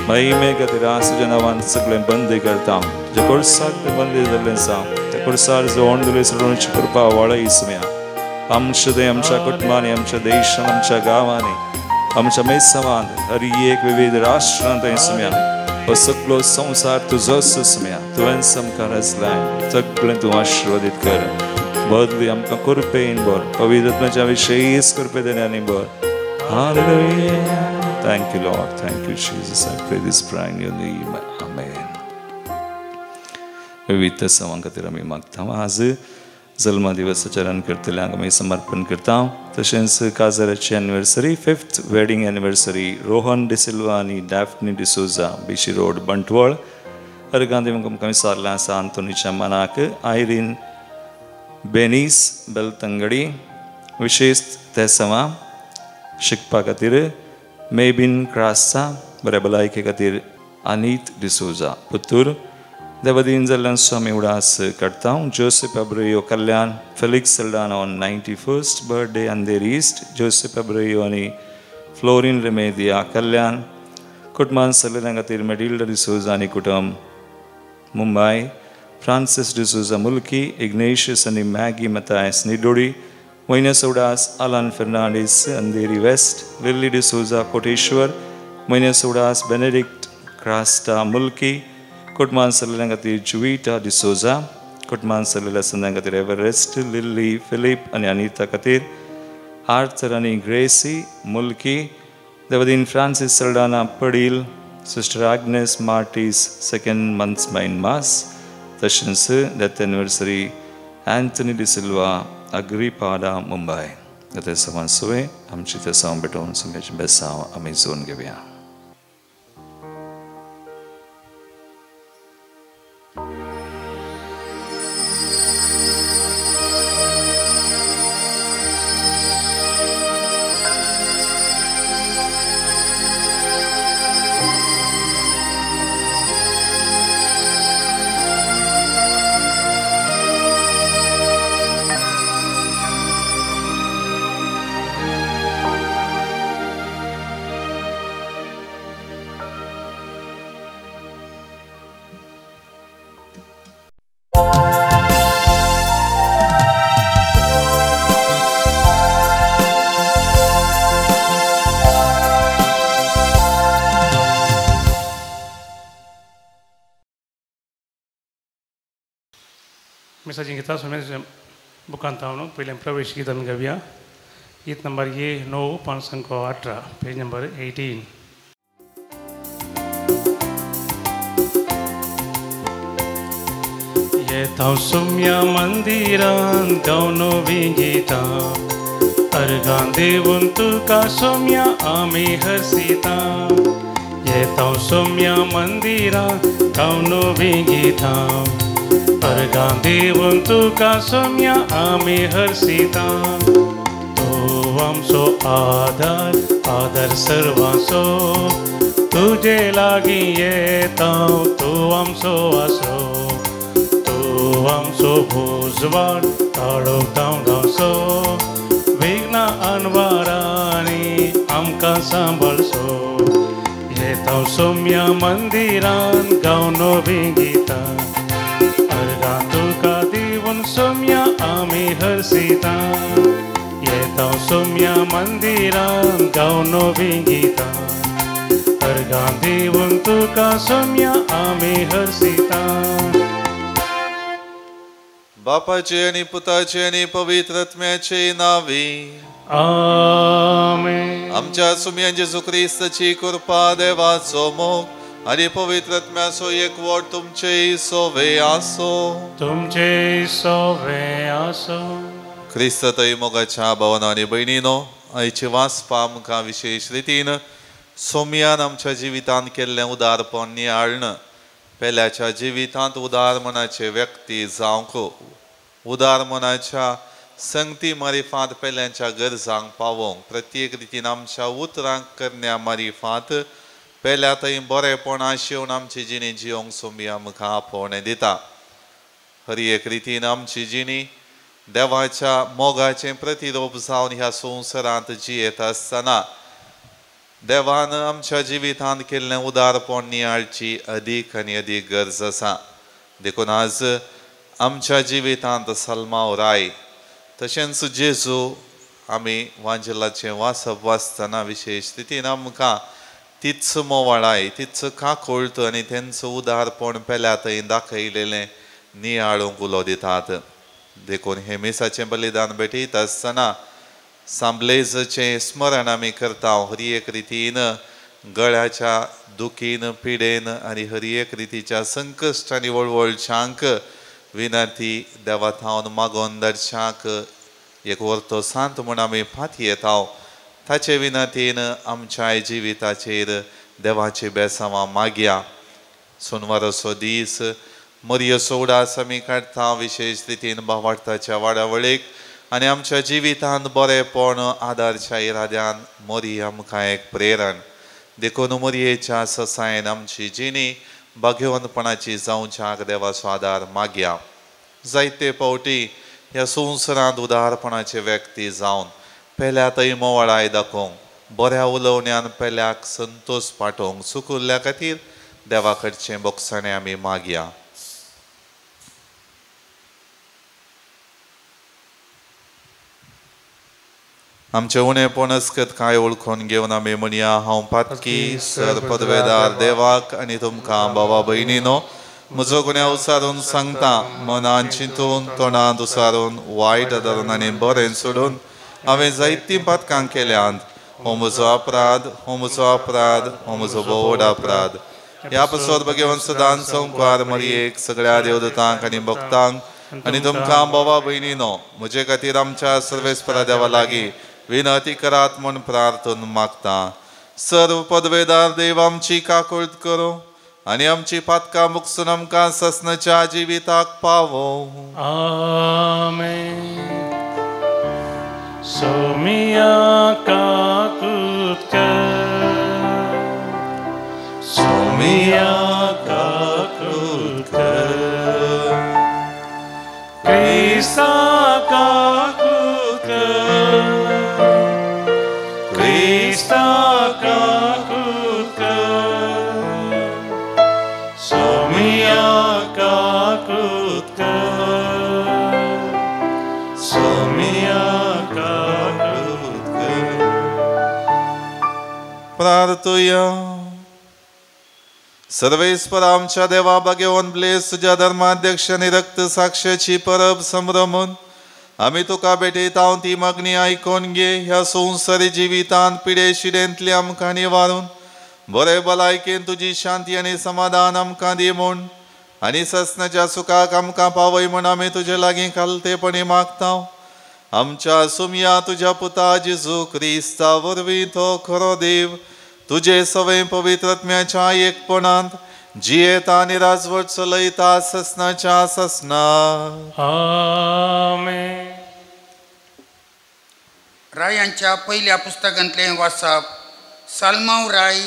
महिमे खातीर आज तुज्या नांवान सगळें बंदी करता. तुज्या कोर्साक तें बंदी जाल्लें आसा, त्या कोर्सार जोण दिले सोडोवची कृपा वाळय सुम्या. आमच्या दें, आमच्या कुटुंबांनी, आमच्या देशान, आमच्या गांवांनी, आमच्या मेसावान, हर एक विविध राष्ट्रांत सुम्या, हो सगळो संवसार तुजोच सुम्या. तुवें आमकां रचलाय, सगळें तूं आशीर्वादीत कर. बदली आमकां कृपेन भर, पवित्र विशेष कृपे देण्यानी भर. Hallelujah. Thank you, Lord. Thank you, Jesus. I pray this prayer in your name. Amen. विविध सवां खातीर आमी मागता. आज जल्मा दिवस आचरण करतल्यांक आमी समर्पण करता. तशेंच काजाराची anniversary, 5th wedding anniversary, Rohan D'Silva आनी डॅफ्नी डिसोजा, बिशी रोड, बंटवळ. अर्गां दिवंक आमकां विचारलें आसा आंतोनीच्या मनाक, आयरीन बेनीस बेलतंगडी, विशेष ते सवां शिकपा खातीर मेबीन क्रासा, बऱ्या भलायके खातीर अनीत डिसोजा, पुत्तूर. देवदीन जाल्ल्यान स्वामी उडास काडटा. Joseph Abreu Kalyan, Felix Saldanha on 91st birthday, Andheri east. Joseph Abreu आनी फ्लोरीन रेमेदिया कल्याण. कुटुंबान सल्ल्या खातीर मेडिल्डा डिसोजा आनी कुटुंब, मुंबय. फ्रांसीस डिसोजा मुल्की, इग्नेशियस आनी मॅगी मतायस निडोडी, मोइनस उडास, Alan Fernandes Andheri west, Lily D'Souza Koteshwar, Moinas उडास, Benedict Crasta Mulki. कुटुंबान सल्ल्या खातीर जुविटा डिसोजा. कुटुंबान सल्लेल्या संद्या खातीर एव्हरेस्ट, लिल्ली, फिलीप आनी अनिता खातीर आर्थर आनी ग्रेसी मुल्की. देवदीन Francis Saldanha Padil, sister Agnes Martis second months mine mass. तशेंच death anniversary Anthony D'Silva, Agripada, Mumbai. ते सवान सुवे आमची ते साव भेटोवन सुम्याचें बेसांव आमी जोन घेवया. मिसाचीं गितां सोम्या बुकांत हांव पयलें प्रवेश गीत आमी गावया. गीत नंबर ये 9 518, पेज नंबर 18. येता सोम्या मंदिरान गावन विंगिता, अर्घां देवून तुका सोम्या आमी हसिता. येता सोम्या मंदिरान गावन विंगिता, अर्घां देवून तुका सोम्या आमी हरसिता. तूं आमचो आदार, आदार सर्वांचो, तुजे लागीं येता तूं आमचो आसरो. तूं आमचो भुजवाड काळो धांवडावचो, विघ्न अनवारांनी आमकां सांबाळचो. येता सोम्या मंदिरान गावन विंगिता, अर्घां तुका दिवन सोम्या आमी हरसिता. येता सोम्या मंदिरान गावन विंगिता, अर्घां दिवन तुका सोम्या आमी हरसिता. बापाचे आनी पुताचे आनी पवित्र आत्म्याचे नांवी आमेन. आमच्या सुम्या जेजू क्रिस्ताची कृपा, देवाचो मोग आनी पवित्र आत्म्याचो एकवट तुमचे सोवे आसो. तुमचे सोवे आसो. क्रिस्त थंय मोगाच्या भावना आनी भयणीनो, आयची वाचपा आमकां विशेश रितीन सोम्यान आमच्या जिवितांत केल्लें उदारपण नियाळ्ळें. पेल्याच्या जिवितांत उदार मनाचे व्यक्ती जावंक, उदार मनाच्या संगती मारिफात पेल्यांच्या गरजांक पावोवंक, प्रत्येक रितीन आमच्या उतरांक करण्या मारिफात पेल्या थंय बरेपण आशेवन आमची जिणी जियोंक सोमी आमकां आपोवणें दिता. हर एक रितीन आमची जिणी देवाच्या मोगाचें प्रतिरूप जावन ह्या संवसारांत जियेत आसतना देवान आमच्या जिवितांत केल्लें उदारपण नियाळची अदीक आनी अदीक गरज आसा. देखून आज आमच्या जिवितांत सलमाव राय तशेंच जेजू आमी वांजेलाचें वाचप वाचतना विशेश रितीन आमकां तीच मोवाळाय, तीच काकुळट आनी तेंचो उदारपण पेल्या थंय दाखयलेलें नियाळूंक उलो दितात. देखून हें मिसाचें बलिदान भेटयता आसतना सांबलेजचें स्मरण आमी करता. हर एक रितीन गळ्याच्या दुखीन, पिडेन आनी हर एक रितीच्या संकश्ट आनी वळवळच्यांक विनंती देवा थावन मागोन दर्शाक एक वर्तो सांत म्हूण आमी फाती येता. ताचे विनंतीन आमच्या जिविताचेर देवाची बेसांवां मागया. सोनवाराचो दीस मरयेचो उडास आमी काडटा विशेश रितीन भावार्थाच्या वाडावळीक आनी आमच्या जिवितांत बरेपण आदारच्या इराद्यान मोरी आमकां एक प्रेरण. देखून मोरयेच्या ससायन आमची जिणी भाग्यवंतपणाची जावच्याक देवाचो आदार मागया. जायते फावटी ह्या संवसारांत उदारपणाचे व्यक्ती जावन पेल्या थंय मोवाळाय दाखोवंक, बऱ्या उलोवण्यान पेल्याक संतोश पाठोवंक चुकुल्ल्या खातीर देवा कडचें बोगसाणें आमी मागया. आमचें उणेपण अस्कत कांय वळखून घेवन आमी म्हणया, हांव पातकी सर पदवेदार देवाक आनी तुमकां भावा भयणीनो म्हजो गुन्यांव उसारून सांगता. मनान चिंतून, तोंडांत उसारून, वायट धरून आनी बरें सोडून हांवें जायतीं पातकां केल्यांत. हो म्हजो अपराध, हो म्हजो अपराध, हो म्हजो भोव अपराध. ह्या पासत भगवंत सदांच संवकार मरयेक, सगळ्या देवदूतांक आनी भक्तांक आनी तुमकां भावा भयणीनो म्हजे खातीर आमच्या सर्वेस्परा देवा लागीं विनंती करात म्हूण प्रार्थन मागता. सर्व पदवेदार देव आमची काकुळट करूं आनी आमची पातकां मुकसून आमकां ससनाच्या जिविताक पावो. आमेन. सोमिया काकुळट कर, सोमिया काकुळट कर, क्रिस्ता काकुळट कर, क्रिस्ता काकुळट कर, सोमिया काकुळट कर, सोमिया काकुळट कर. प्रार्थुया. सर्वेस्पर आमच्या देवा भाग्यवंत ब्लेस तुज्या धर्माध्यक्ष आनी रक्त साक्षाची परब संभ्रमून आमी तुका भेटयता ती मागणी आयकून घे. ह्या संवसारी जिवितांत पिडे शिडेंतली आमकां निवारून बरे भलायकेन तुजी शांती आनी समाधान आमकां दी म्हूण आनी ससनाच्या सुखाक आमकां पावय म्हूण आमी तुजे लागीं खालतेपणी मागता. आमच्या सुमया तुज्या पुता जेजू क्रिस्ता वरवीं तो खरो देव तुजे सवय पवित्र आत्म्याच्या एकपणांत जियेता आनी राजवट चलयता ससनाच्या ससना. आमेन. रायांच्या पयल्या पुस्तकांतलें वाचप. साल्मांव राय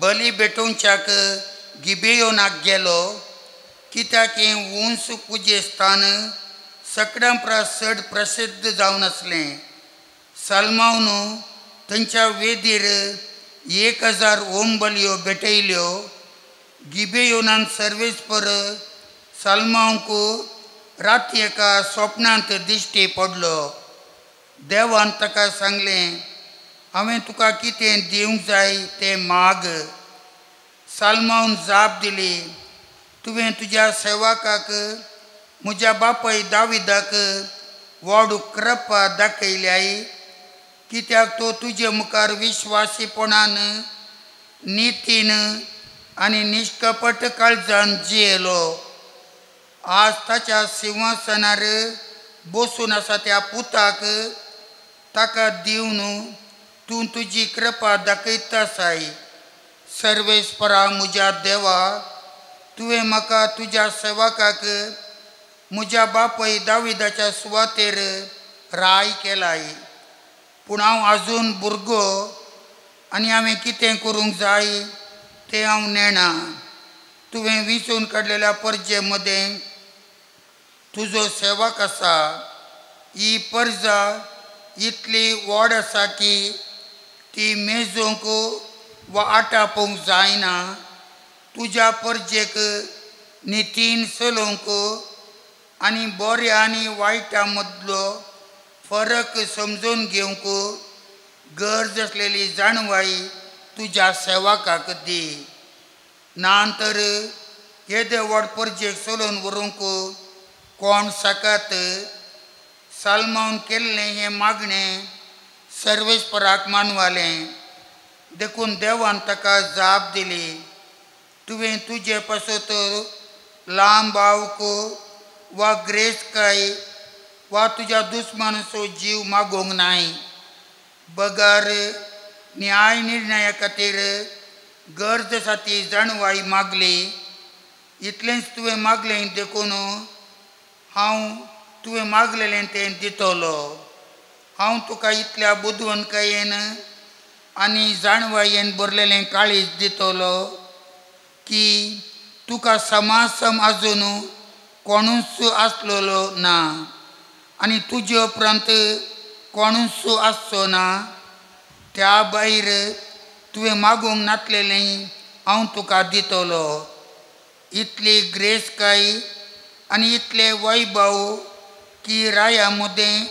बली भेटोवच्याक गिबेयोनाक गेलो, कित्याक हें उंच पुजेस्थान सगळ्यां परस चड प्रसिद्ध जावन आसलें. साल्मांवन थंयच्या वेदीर 1000 होमबलयो भेटयल्यो. गिबेयोनान सर्वेस्पर साल्मांवक राती एका स्वप्नांत दिश्टी पडलो. देवान ताका सांगलें, हांवें तुका कितें दिवंक जाय तें माग. साल्मांवन जाप दिली, तुवें तुज्या सेवकाक म्हज्या बापाय दाविदाक व्हड कृपा दाखयल्याय, कित्याक तो तुजे मुखार विश्वासीपणान नितीन आनी निष्कपट काळजान जियेलो. आज ताच्या सिंहासनार बसून आसा त्या पुताक ताका दिवन तूं तुजी कृपा दाखयता आसाय. सर्वेस्परा म्हज्या देवा, तुवें म्हाका तुज्या सेवकाक म्हज्या बापाय दाविदाच्या सुवातेर राय केलाय. पूण हांव आजून भुरगो आनी हांवें कितें करूंक जाय तें हांव नेणा. तुवें विंचून काडलेल्या परजे मदें तुजो सेवक आसा. ही परजा इतली व्हड आसा की ती मेजूंक वा आटापूंक जायना. तुज्या परजेक नितीन चलोवंक आनी बऱ्या आनी वायटा मदलो फरक समजून घेवंक गरज आसलेली जाणवाय तुज्या सेवकाक दी. ना तर येदे व्हड परजेक चलोवन व्हरूंक कोण शकत? साल्मांवन केल्लें हें मागणें सर्वेस्पराक मानवालें. देखून देवान ताका जाप दिली, तुवें तुजे पासत लांब आवक वा ग्रेसकाय वा तुज्या दुस्मानाचो जीव मागोवंक नाय, बगर न्याय निर्णया खातीर गरज आसा ती जाणवाय मागली. इतलेंच तुवें मागलें देखून हांव तुवें मागलेलें तें दितलो. हांव तुका इतल्या बुदवंतकायेन आनी जाणवायेन भरलेलें काळीज दितलो की तुका समासम आजून कोणूच आसलेलो ना आनी तुजे उपरांत कोणूच आसचो ना. त्या भायर तुवें मागूंक नातलेलें हांव तुका दितलो. इतली ग्रेसकाय आनी इतले वैभव की राया मदें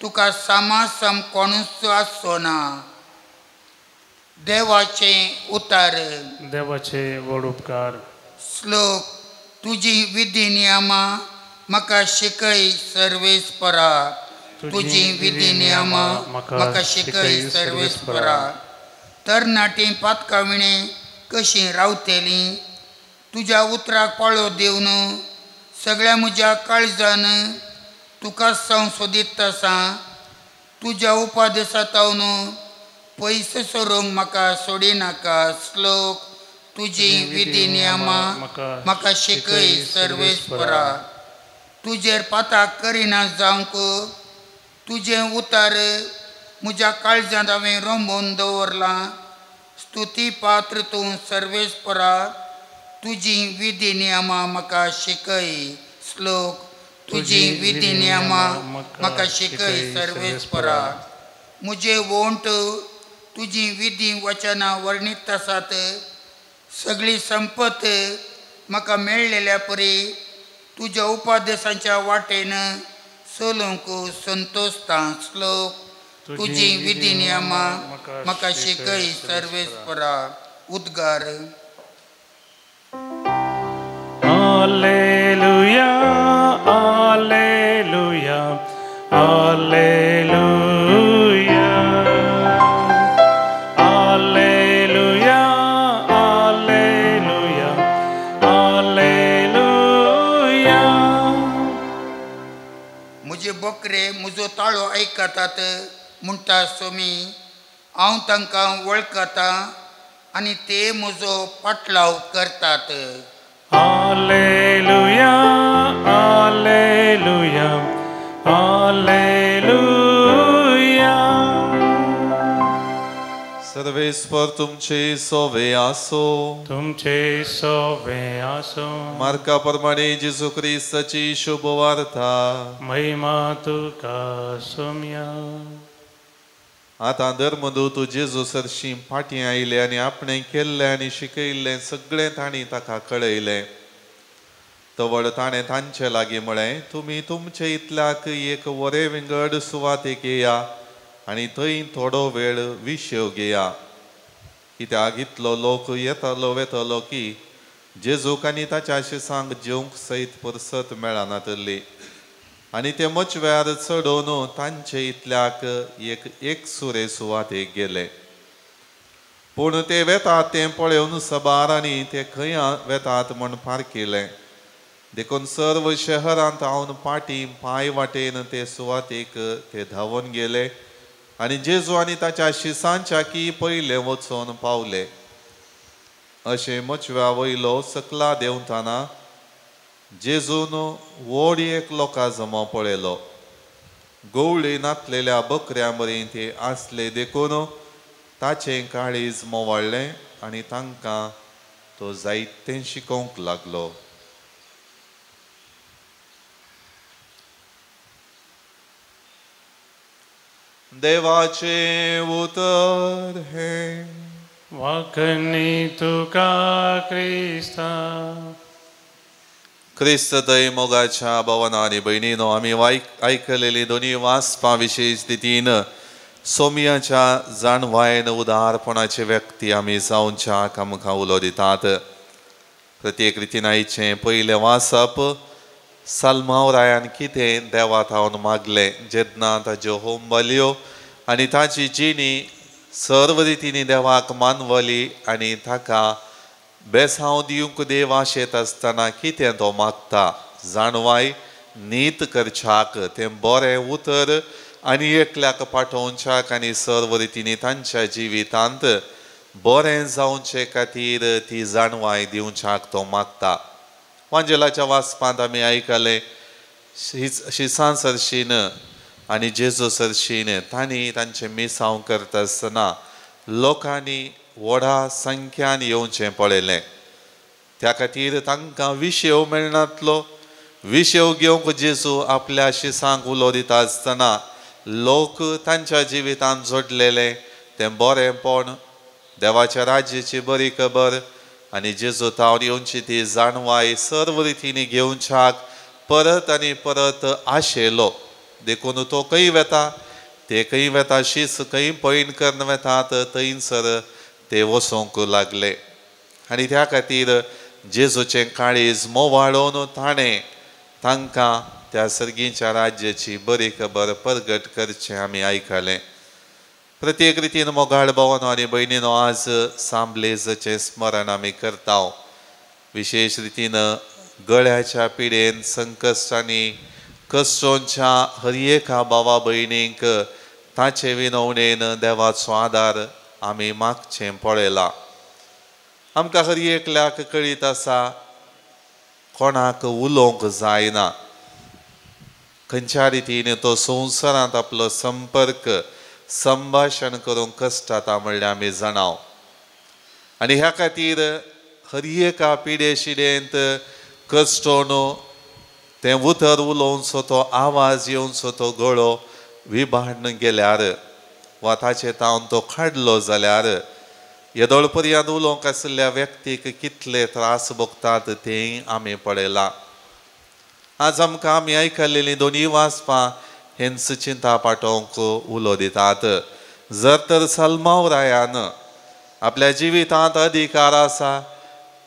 तुका समासम कोणूच आसचो ना. देवाचें उतार. देवाचे व्हड उपकार. श्लोक. तुजी विधी नियमां म्हाका शिकय सर्वेस्परा. तुजी विधी नियमां म्हाका शिकय सर्वेस्परा. तरणाटीं पातकां विणें कशीं रावतलीं? तुज्या उतराक पाळो दिवन सगळ्या म्हज्या काळजान तुकाच हांव सोदीत आसा. तुज्या उपदेशांत पयस सरूंक म्हाका सोडिनाका. श्लोक. तुजी विधी नियमां म्हाका शिकय सर्वेस्परा. तुजेर पाताक करिना जावंक तुजें उतार म्हज्या काळजांत हांवें रोंबोवन दवरलां. स्तुती पात्र तूं सर्वेस्परा. तुजी विधी नियमां म्हाका शिकय. श्लोक. तुजी विधी नियमां म्हाका शिकय सर्वेस्परा. म्हजे वोंट तुजी विधी वचनां वर्णीत आसात. सगळी संपत म्हाका मेळ्ळेल्या परी तुज्या उपदेशांच्या वाटेन चलूंक संतोषता. श्लोक. तुजी विधी नियमां म्हाका शिकय सर्वेस्परा. उद्गार. बोकरे म्हजो ताळो आयकतात म्हणटा सोमी. हांव तांकां वळखतां आनी ते म्हजो पाटलाव करतात. Hallelujah, hallelujah, hallelujah. Sarveshwar तुमचे सोवे आसो. तुमचे सोवे आसो. मार्का प्रमाणे जेजू क्रिस्ताची शुभ वार्ता. महिमा तुका सोम्या. आतां धर्मदूत जेजू सरशी फाटीं आयले आनी आपणें केल्लें आनी शिकयल्लें सगळें तांणी ताका कळयलें. तवळ ताणें तांचे लागीं म्हळें, तुमी तुमचे इतल्याक एक वरे विंगड सुवातेक येया आनी थंय थोडो वेळ विशेव घेया. कित्याक इतलो लोक येतलो वेतलो की जेजूक आनी ताच्या शिसांक जेवंक सयत पुरसत मेळनातली. आनी ते मचव्यार चडोवन तांचे इतल्याक एक एकसुरे सुवातेक गेले. पूण ते वेतात तें पळोवन सबार आनी ते खंय वेतात म्हूण पारखिलें. देखून सर्व शहरांत हांव पाटी पांय वाटेन ते सुवातेक ते धांवून गेले आनी जेजू आनी ताच्या शिसांच्या की पयले वचून पावले. अशें मचव्या वयलो सकला देंवतना जेजून व्हड एक लोकां जमो पळयलो. गवळी नातलेल्या बकऱ्यां बरी ते आसले देखून ताचें काळीज मोवाळ्ळें आनी तांकां तो जायतें शिकोवंक लागलो. देवाचें उतर हें. वाखणी तुका क्रिस्ता. क्रिस्त दय मोगाच्या भावना आनी भयणीनो, आमी आयकलेली दोनी वाचपां विशेश रितीन सोमयाच्या जाणवायन उदारपणाचे व्यक्ती आमी जावच्याक आमकां उलो दितात. प्रत्येक रितीन आयचें पयलें वाचप साल्माव रायान कितें देवा थावन मागलें जेन्ना ताज्यो होमबलयो आनी ताची जिणी सर्व रितींनी देवाक मानवली आनी ताका बेसांव दिवंक देव आशेत आसतना कितें तो मागता. जाणवाय नीत करच्याक तें बरें उतर आनी एकल्याक पाठोवच्याक आनी सर्व रितींनी तांच्या जिवितांत बरें जावचे खातीर ती जाणवाय दिवच्याक तो मागता. वांजेलाच्या वाचपांत आमी आयकलें शिसां सरशीन आनी जेजू सरशीन तांणी तांचें मिसांव करता आसतना लोकांनी व्हडा संख्यान येवचें पळयलें. त्या खातीर तांकां विशेव मेळनातलो. विशेव घेवंक जेजू आपल्या शिसांक उलो दिता आसतना लोक तांच्या जिवितांत जोडलेले तें बरेंपण, देवाच्या राज्याची बरी खबर आनी जेजू थावन येवची ती जाणवाय सर्व रितींनी घेवच्याक परत आनी परत आशेलो. देखून तो खंय वेता ते खंय वेता शीस खंय पैण करून वेतात थंयसर ते वचोंक लागले. आनी त्या खातीर जेजूचें काळीज मोवाळोवन ताणें तांकां त्या सर्गीच्या राज्याची बरी खबर परगट करचें आमी आयकलें. प्रत्येक रितीन मोगाळ भावानो आनी भयणीनो, आज सांबलेजाचें स्मरण आमी करता. विशेश रितीन गळ्याच्या पिडेन संकश्टांनी कश्टोंच्या हर एका भावा भयणींक ताचे विनवणेन देवाचो आदार आमी मागचें पळयलां. आमकां हर एकल्याक कळीत आसा कोणाक उलोवंक जायना, खंयच्या रितीन तो संवसारांत आपलो संपर्क संभाशण करूंक कश्टाता म्हणल्यार आमी जाणाव. आनी ह्या खातीर हर एका पिडे शिडेंत कश्टोन तें उतर उलोवचो तो आवाज येवचो तो गळो विभाडन गेल्यार वा ताचे तावन तो काडलो जाल्यार येदोळ पर्यंत उलोवंक आशिल्ल्या व्यक्तीक कितले त्रास भोगतात तें आमी पळयलां. आज आमकां आमी आयकल्लेलीं दोनूय वाचपां हेंच चिंता पाठोवंक उलो दितात. जर तर सलमाव रायान आपल्या जिवितांत अधिकार आसा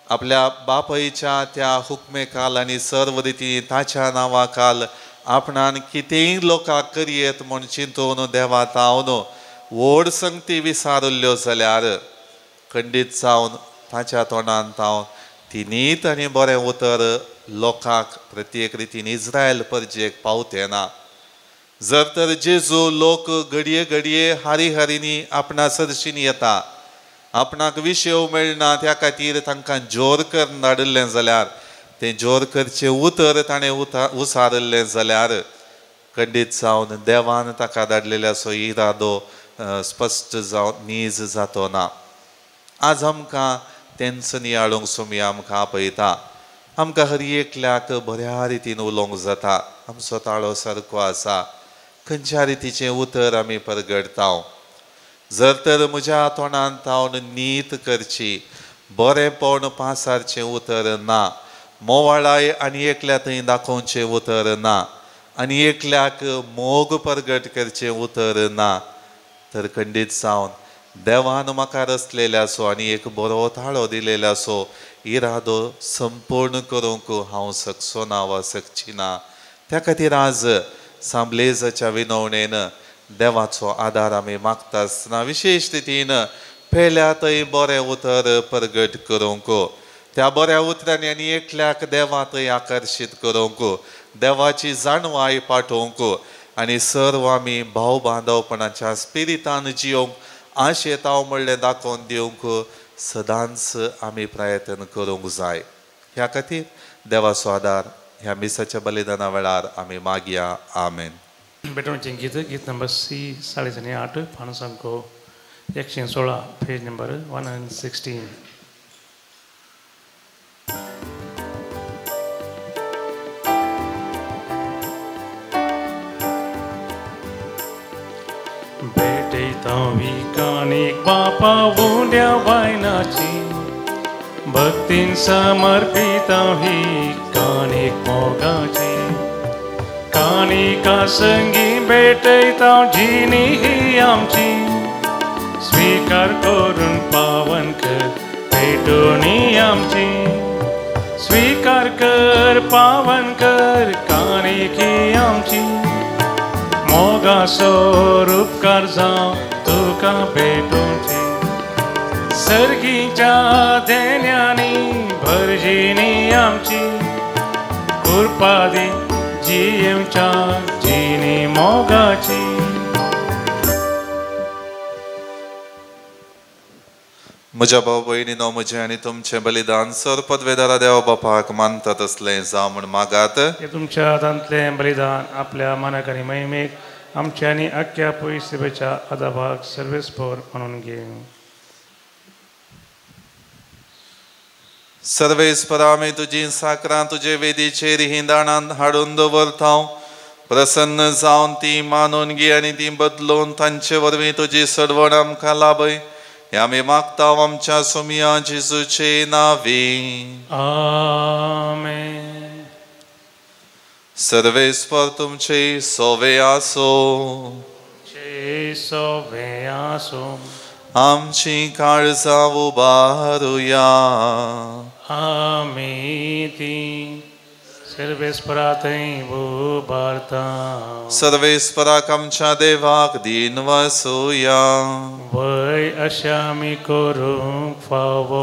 आपल्या बापयच्या त्या हुकमेखाल आनी सर्व रितीन ताच्या नांवाखाल आपणान कितेंय लोकांक करयेत म्हूण चिंतून देवा तावन व्हड संगती विसारिल्ल्यो जाल्यार खंडीत जावन ताच्या तोंडान तावन ती नीत आनी बरें उतर लोकांक प्रत्येक रितीन इस्रायल परजेक पावतें ना. जर तर जेजू लोक घडये घडये हारी हारीनी आपणा सरशीन येता, आपणाक विशय मेळना त्या खातीर तांकां जोर करून धाडिल्लें जाल्यार तें जोर करचें उतर ताणें उसारिल्लें जाल्यार खंडीत जावन देवान ताका धाडलेल्याचो इरादो स्पश्ट जावन नीज जातो ना। आज आमकां तेंच नियाळूंक सोमया आमकां आपयता। आमकां हर एकल्याक बऱ्या रितीन उलोवंक जाता, आमचो ताळो सारको आसा, खंयच्या रितीचें उतर आमी परगडता। जर तर म्हज्या तोंडान तावन नीत करची, बरेंपण पासारचें उतर ना, मोवाळाय आनी एकल्या थंय दाखोवचें उतर ना, आनी एकल्याक मोग परगट करचें उतर ना, तर खंडीत जावन देवान म्हाका रचलेल्याचो आनी एक बरो ताळो दिलेल्याचो इरादो संपूर्ण करूंक हांव शकचो ना वा शकची ना। त्या खातीर आज सांबलेजाच्या विनवणेन देवाचो आदार आमी मागता आसतना विशेश रितीन पेल्या थंय बरें उतर परगट करूंक, त्या बऱ्या उतरांनी आनी एकल्याक देवा थंय आकर्शीत करूंक, देवाची जाणवाय पाठोवंक आनी सर्व आमी भाव बांदवपणाच्या स्पिरितान जियोवंक आशेताव म्हणलें दाखोवन दिवंक सदांच आमी प्रयत्न करूंक जाय। ह्या खातीर देवाचो आदार ह्या मिसाच्या बलिदाना वेळार आमी मागया। आमेन। बेटोणचें गीत, गीत नंबर सी 8.5, पानसांको 116, पेज नंबर 116। भेटयता काणीक बापा उंड्या वायनाची, भक्तीन समर्पिता ही काणीक मोगाची, काणिका संगी भेटयता जिनी ही आमची, स्वीकार करून पावन कर भेटोणी आमची, स्वीकार कर पावन कर काणीक ही आमची, मोगाचो उपकार जावं तुका भेटोवची, सर्गीच्या देण्यांनी भरजिनी आमची, कृपा दी जियेवच्या जिनी मोगाची। म्हज्या भाव भयणीनो, म्हजें आनी तुमचें बलिदान सर पदवेदारा देवा बापाक मानता तसलें जावं म्हूण मागात। तुमच्या हातांतलें बलिदान आपल्या मनाक आनी महिमेक आमच्या आनी आख्ख्या पयसेच्या आदाबाक सर्वेस्पर म्हणून घेवं। सर्वेस्परा, आमी तुजी साकरां तुजे वेदीचेर हीं दाणां हाडून दवरता, प्रसन्न जावन ती मानून घे आनी ती बदलून तांचे वरवीं तुजी सडवण आमकां लाभय। हे आमी मागता आमच्या सोमिया जेजूचे नांवी। आमेन। सर्वेस्पर तुमचे सोवे आसो, सोवे आसो। आमची काळजां उबारुया, आमी ती सर्वेस्परा थंय उबारता। सर्वेस्पराक आमच्या देवाक दीन वसुया, वय अशें आमी करूंक फावो।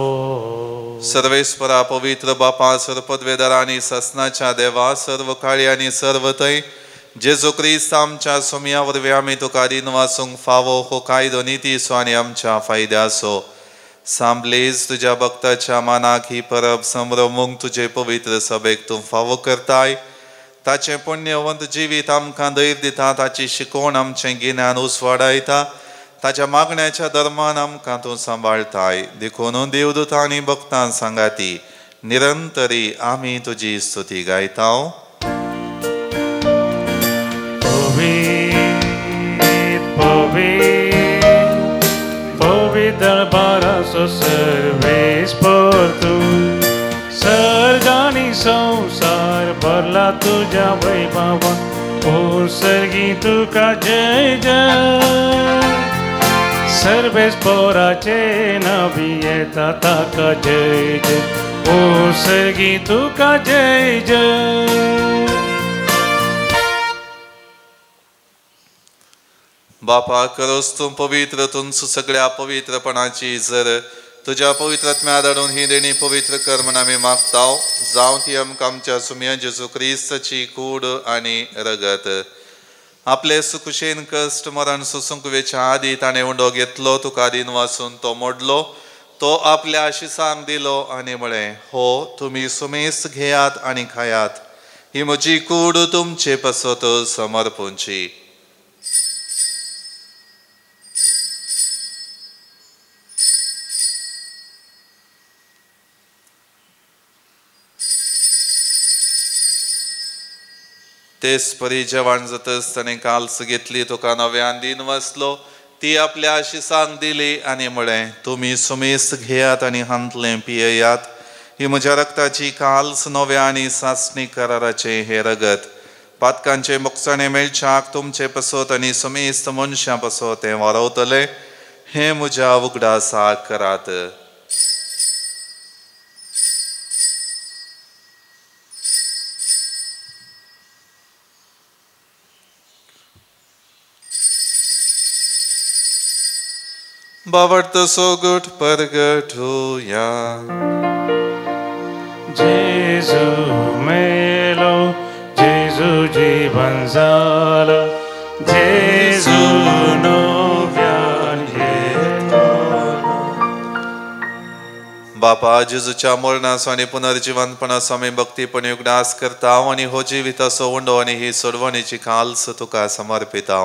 सर्वेस्परा पवित्र बापा, सर्व पदवेदार आनी ससनाच्या देवा, सर्व काळी आनी सर्व थंय जेजू क्रिस्त आमच्या सोमया वरवीं आमी तुका दीन वासूंक फावो हो कायदो नितीचो आनी आमच्या फायद्याचो। सांबलेज तुज्या भक्ताच्या मानाक ही परब संभ्रमूंक तुजे पवित्र सभेक तूं फावो करताय। ताचें पुण्यवंत जिवीत आमकां धैर्य दिता, ताची शिकवण आमचें गिन्यान उसवाडायता, ताच्या मागण्याच्या धर्मान आमकां तूं सांबाळताय। देखून देवदूतां आनी भक्तां सांगाती निरंतरी आमी तुजी स्तुती गायता। पवित्र बारासो सर्वेस्पर तूं, सर्ग आनी संवसार भरला तुज्या वैभवान, ओ सर्गी तुका जय जय। सर्वेस्पराचे नांवी येता ताका जय जय, ओ सर्गी तुका जय जय। बापा, करोस तूं पवित्र, तूं सगळ्या पवित्रपणाची जर तुज्या पवित्र आत्म्या धाडून ही देणी पवित्र कर म्हण आमी मागता। जावं ती आमकां आमच्या सुमया जेजू क्रिस्ताची कूड आनी रगत। आपले सुकुशेन कश्ट मरण सोसूंक वेच्या आदी ताणें उंडो घेतलो, तुका दिन वासून तो मोडलो, तो आपल्या आशिसांक दिलो आनी म्हळें, हो तुमी सुमेस्त घेयात आनी खायात, ही म्हजी कूड तुमचे पासत समर्पूंची. तेच परी जेवण जातच ताणें काल्स घेतली, तुका नव्यान दिन वाचलो, ती आपल्या आशिसांक दिली आनी म्हळें, तुमी सुमेस्त घेयात आनी हांतलें पियेयात, ही म्हज्या रक्ताची काल्स नव्या आनी सासणी कराराचें हें रगत, पातकांचे मोगसाणे मेळच्याक तुमचे पासत आनी सुमेस्त मनशां पासत तें वारवतलें, हें म्हज्या उगडासाक करात. बावडत सोगट परगट होया. जेजू मेलो, जेजू जीवन झालो, जेजू नव्यान येतो. बापा, जेजूच्या मरणाचो आनी पुनर्जिवनपणाचो आमी भक्तीपणी उगडास करता आनी हो जिविताचो उंडो आनी ही सोडवणीची काल्स तुका समर्पिता.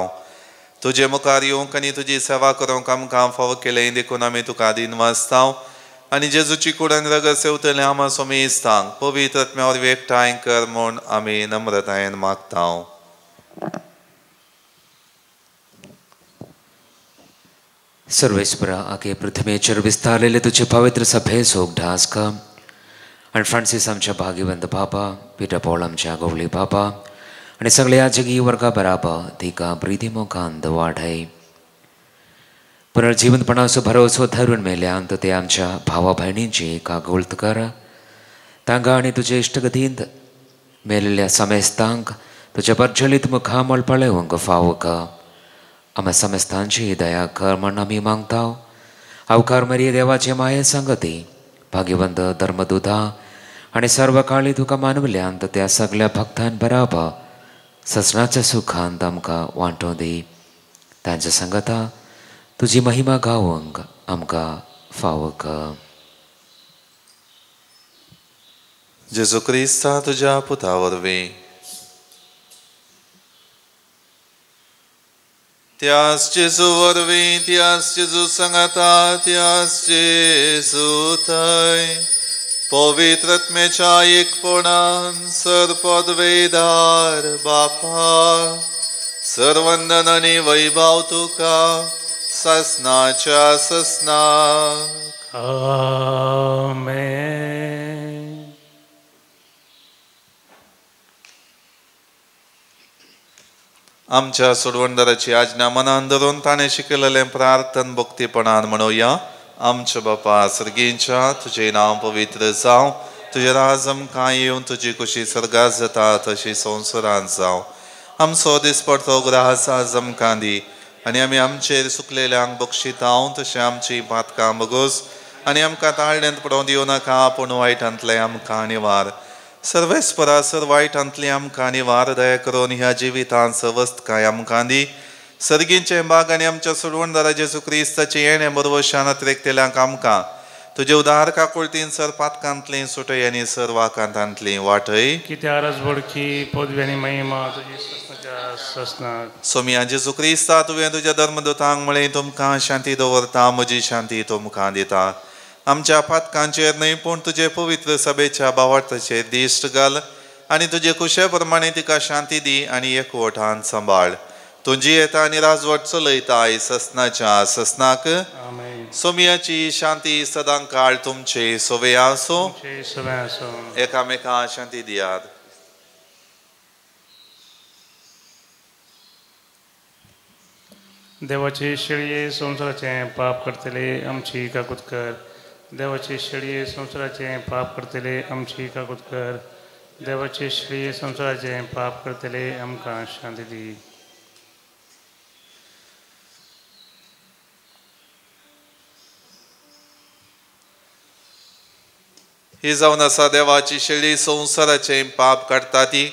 तुजे मुखार येवंक आनी तुजी सेवा करूंक आमकां फावो केलें देखून आमी तुका दिन वाचता आनी जेजूची कूड आनी रगत सेवतले आमा सोमेस्तांक पवित्र आत्म्या वरवीं एकठांय कर म्हूण आमी नम्रतायेन मागता. सर्वेस्परा, आगे पृथ्वीचेर विस्तारलेले तुजे पवित्र सभेचो उगडास कर आनी फ्रांसीस आमच्या भाग्यवंत बाबा, पिटर पॉल आमच्या गवळी बाबा आनी सगळ्या जगी वर्गा बराबर तिका प्रिती मोगांत वाडय. पुनर्जिवनपणाचो भरोसो धरून मेल्यांत ते आमच्या भावा भयणींची कागोळत कर, तांकां आनी तुजे इश्टगतींत मेल्ल्या समेस्तांक तुज्या प्रज्वलीत मुखामळ पळोवंक फावो कर. आमा समेस्तांची दया कर म्हण आमी मागता. अवकार मरिये देवाचे माये संगती, भाग्यवंत धर्मदुता आनी सर्व काळी तुका मानवल्यांत त्या सगळ्या भक्तां बराबर ससनाच्या सुखांत आमकां वांटो दी. तांच्या संगता तुजी महिमा गावंक आमकां फावो कर. जेजू क्रिस्ता तुज्या पुता वरवीं. त्यास जेजू वरवीं, त्यास जेजू संगता, त्यास जेजू थंय पवित्र आत्म्याच्या एकपणान सर पदवेदार बापा, सर्वंदन आनी वैभव तुका ससनाच्या ससनाक. आमेन. आमच्या सोडवणदाराची आज्ञा मनान धरून ताणें शिकयलेलें प्रार्थन भक्तीपणान म्हणोया. आमच्या बापा सर्गींच्या, तुजें नांव पवित्र जावं, तुजें राज आमकां येवन, तुजी कुशी सर्गात जाता तशी संवसारांत जावं. आमचो दिसपडतो ग्रास आज आमकां दी आनी आमी आमचेर सुकलेल्यांक बक्षितां तशें आमची पातकां बगोस आनी आमकां ताळण्यांत पडोवंक दिवं नाका, पूण वायटांतलें आमकां निवार. सर्वेस्परा सर वायटांतली आमकां निवार, दया करून ह्या जिवितांत सवस्तकाय आमकां दी. सर्गींचे बाग आनी आमच्या सोडवणदारा जेजू क्रिस्ताचें येणें बरवशान अतिरेकतेल्यांक आमकां तुजे उदार काकुळतीन सर पातकांतली सुटय आनी सर वाकांतांतली वाटय. कित्याक राजवडकी पदवी आनी महिमा तुजी ससनाच्या ससनाक. सोमिया जेजू क्रिस्ता, तुवें तुज्या धर्मदूतांक म्हळें, तुमकां शांती दवरता, म्हजी शांती तुमकां दिता. आमच्या पातकांचेर न्हय पूण तुजे पवित्र सभेच्या भावार्थाचेर दिश्ट घाल आनी तुजे कुशे प्रमाणे तिका शांती दी आनी एकवटान सांबाळ. तुजी येता आनी राजवट चलयता ससनाच्या ससनाक. सोमियाची शांती सदां काळ तुमचे सोवे आसो. एकामेका शांती दियात. देवाचे शेळये संवसाराचें पाप करतले आमची काकूत कर. देवाचे शेळये संवसाराचें पाप करतले आमची काकूत कर. देवाचे शेळये संवसाराचें पाप करतले आमकां शांती दी. ही जावन आसा देवाची शेळी संवसाराचें पाप काडटा ती.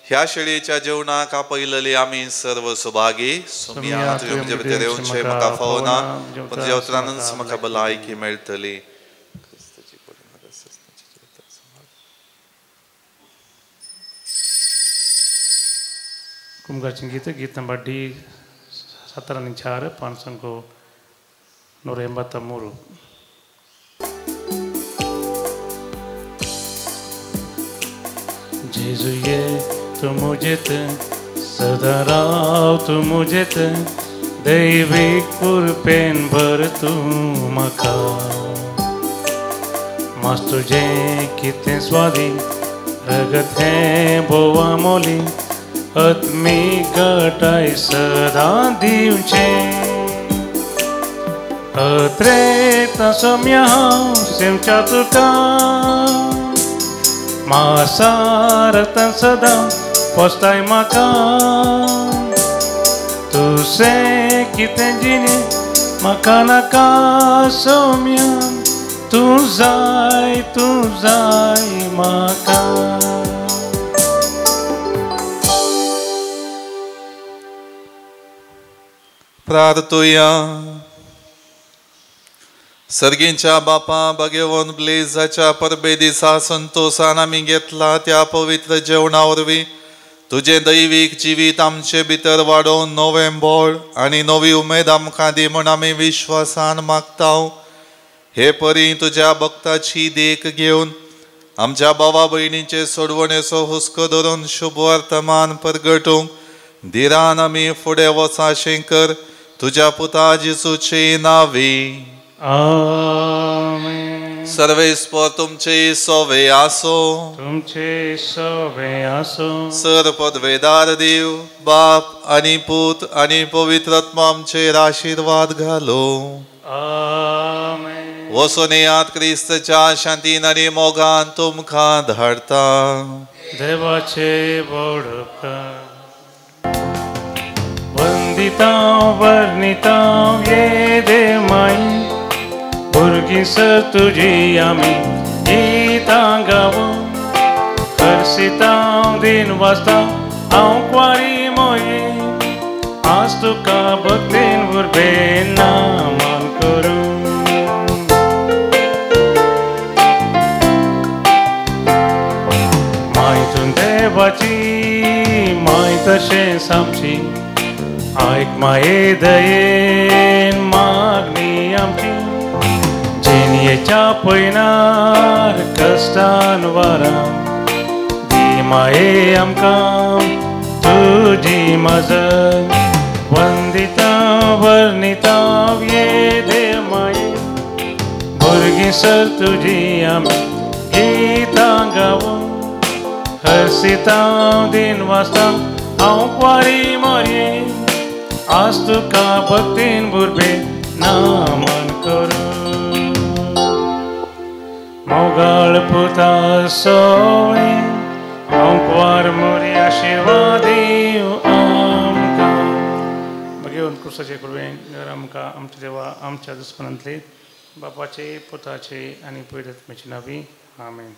ह्या शेळयेच्या जेवणाक आपयलेली आमी सर्व सुभागी. सोमया तुवें म्हजे भितर येवचें म्हाका फावना, पूण तुज्या उतरानच म्हाका भलायकी मेळटली. कुमगाचें गीत, गीत नंबर डी 17 4 583. जेजू ये तूं म्हजेत सदां राव तूं म्हजेत, दैवीक कुरपेन भर तूं म्हाका. मास तुजें कितें स्वादीन रगत हें भोवा मोली, आत्मीक घटाय सदां दिवचें. अत्रेता सोम्या हांव सेमच्या तुका, मासारतान सदां पोसताय म्हाका. तुसें कितें जिणे म्हाका नाका सोम्या, तूं जाय तूं जाय म्हाका. प्रार्थुया. सर्गींच्या बापा भगवंत ब्लेजाच्या परबे दिसा संतोसान आमी घेतला त्या पवित्र जेवणा वरवीं तुजें दैवीक जिवीत आमचे भितर वाडोवन नवें बळ आनी नवी उमेद आमकां दी म्हूण आमी विश्वासान मागता. हे परी तुज्या भक्ताची देख घेवन आमच्या भावा भयणीचे सोडवणेचो हुस्को धरून शुभ वर्तमान परगटूंक धिरान आमी फुडें वचाशें कर तुज्या पुता जेजूचे नांवी. आमेन. सर्वेस्पर तुमचे सोवे आसो, तुमचे सोवे आसो. सर पदवेदार देव बाप आनी पूत आनी पवित्र आत्मा आमचेर आशिर्वाद घालो. आमेन. वचून येयात क्रिस्तच्या शांतीन आनी मोगान तुमकां धाडटा. देवाचे व्हड उपकार. वंदितां वर्णितां ये देव माई, भुरगीं सर तुजी आमी गितां गावो. हर्षितां दिन वाजता हांव कुवारी मोये, आज तुका भक्तीन उर्बेन मान करूं. माय तूं देवाची माय तशेंच आमची, आयक माये दयेन मागणी आमची. जिणयेच्या पयनार कश्टान वारां दी माये आमकां तुजी मजत. वंदिता वर्णिता ये देव माये, भुरगीं सर तुजी आमी गितां गावो. हर्षितां दिन वाजता हांव कुवारी मोरये, आज तुका भक्तीन बुरबे नामन करूं. मोगाळ पुता सोवे हांव कुवार मोरी आशिर्वाद दिव आमकां. भगवंत क्रुसाचे कृपेन आमकां आमच्या देवा आमच्या दुस्मनांतले बापाचे पुताचे आनी पवित्र आत्म्याचे नांवी. आमेन.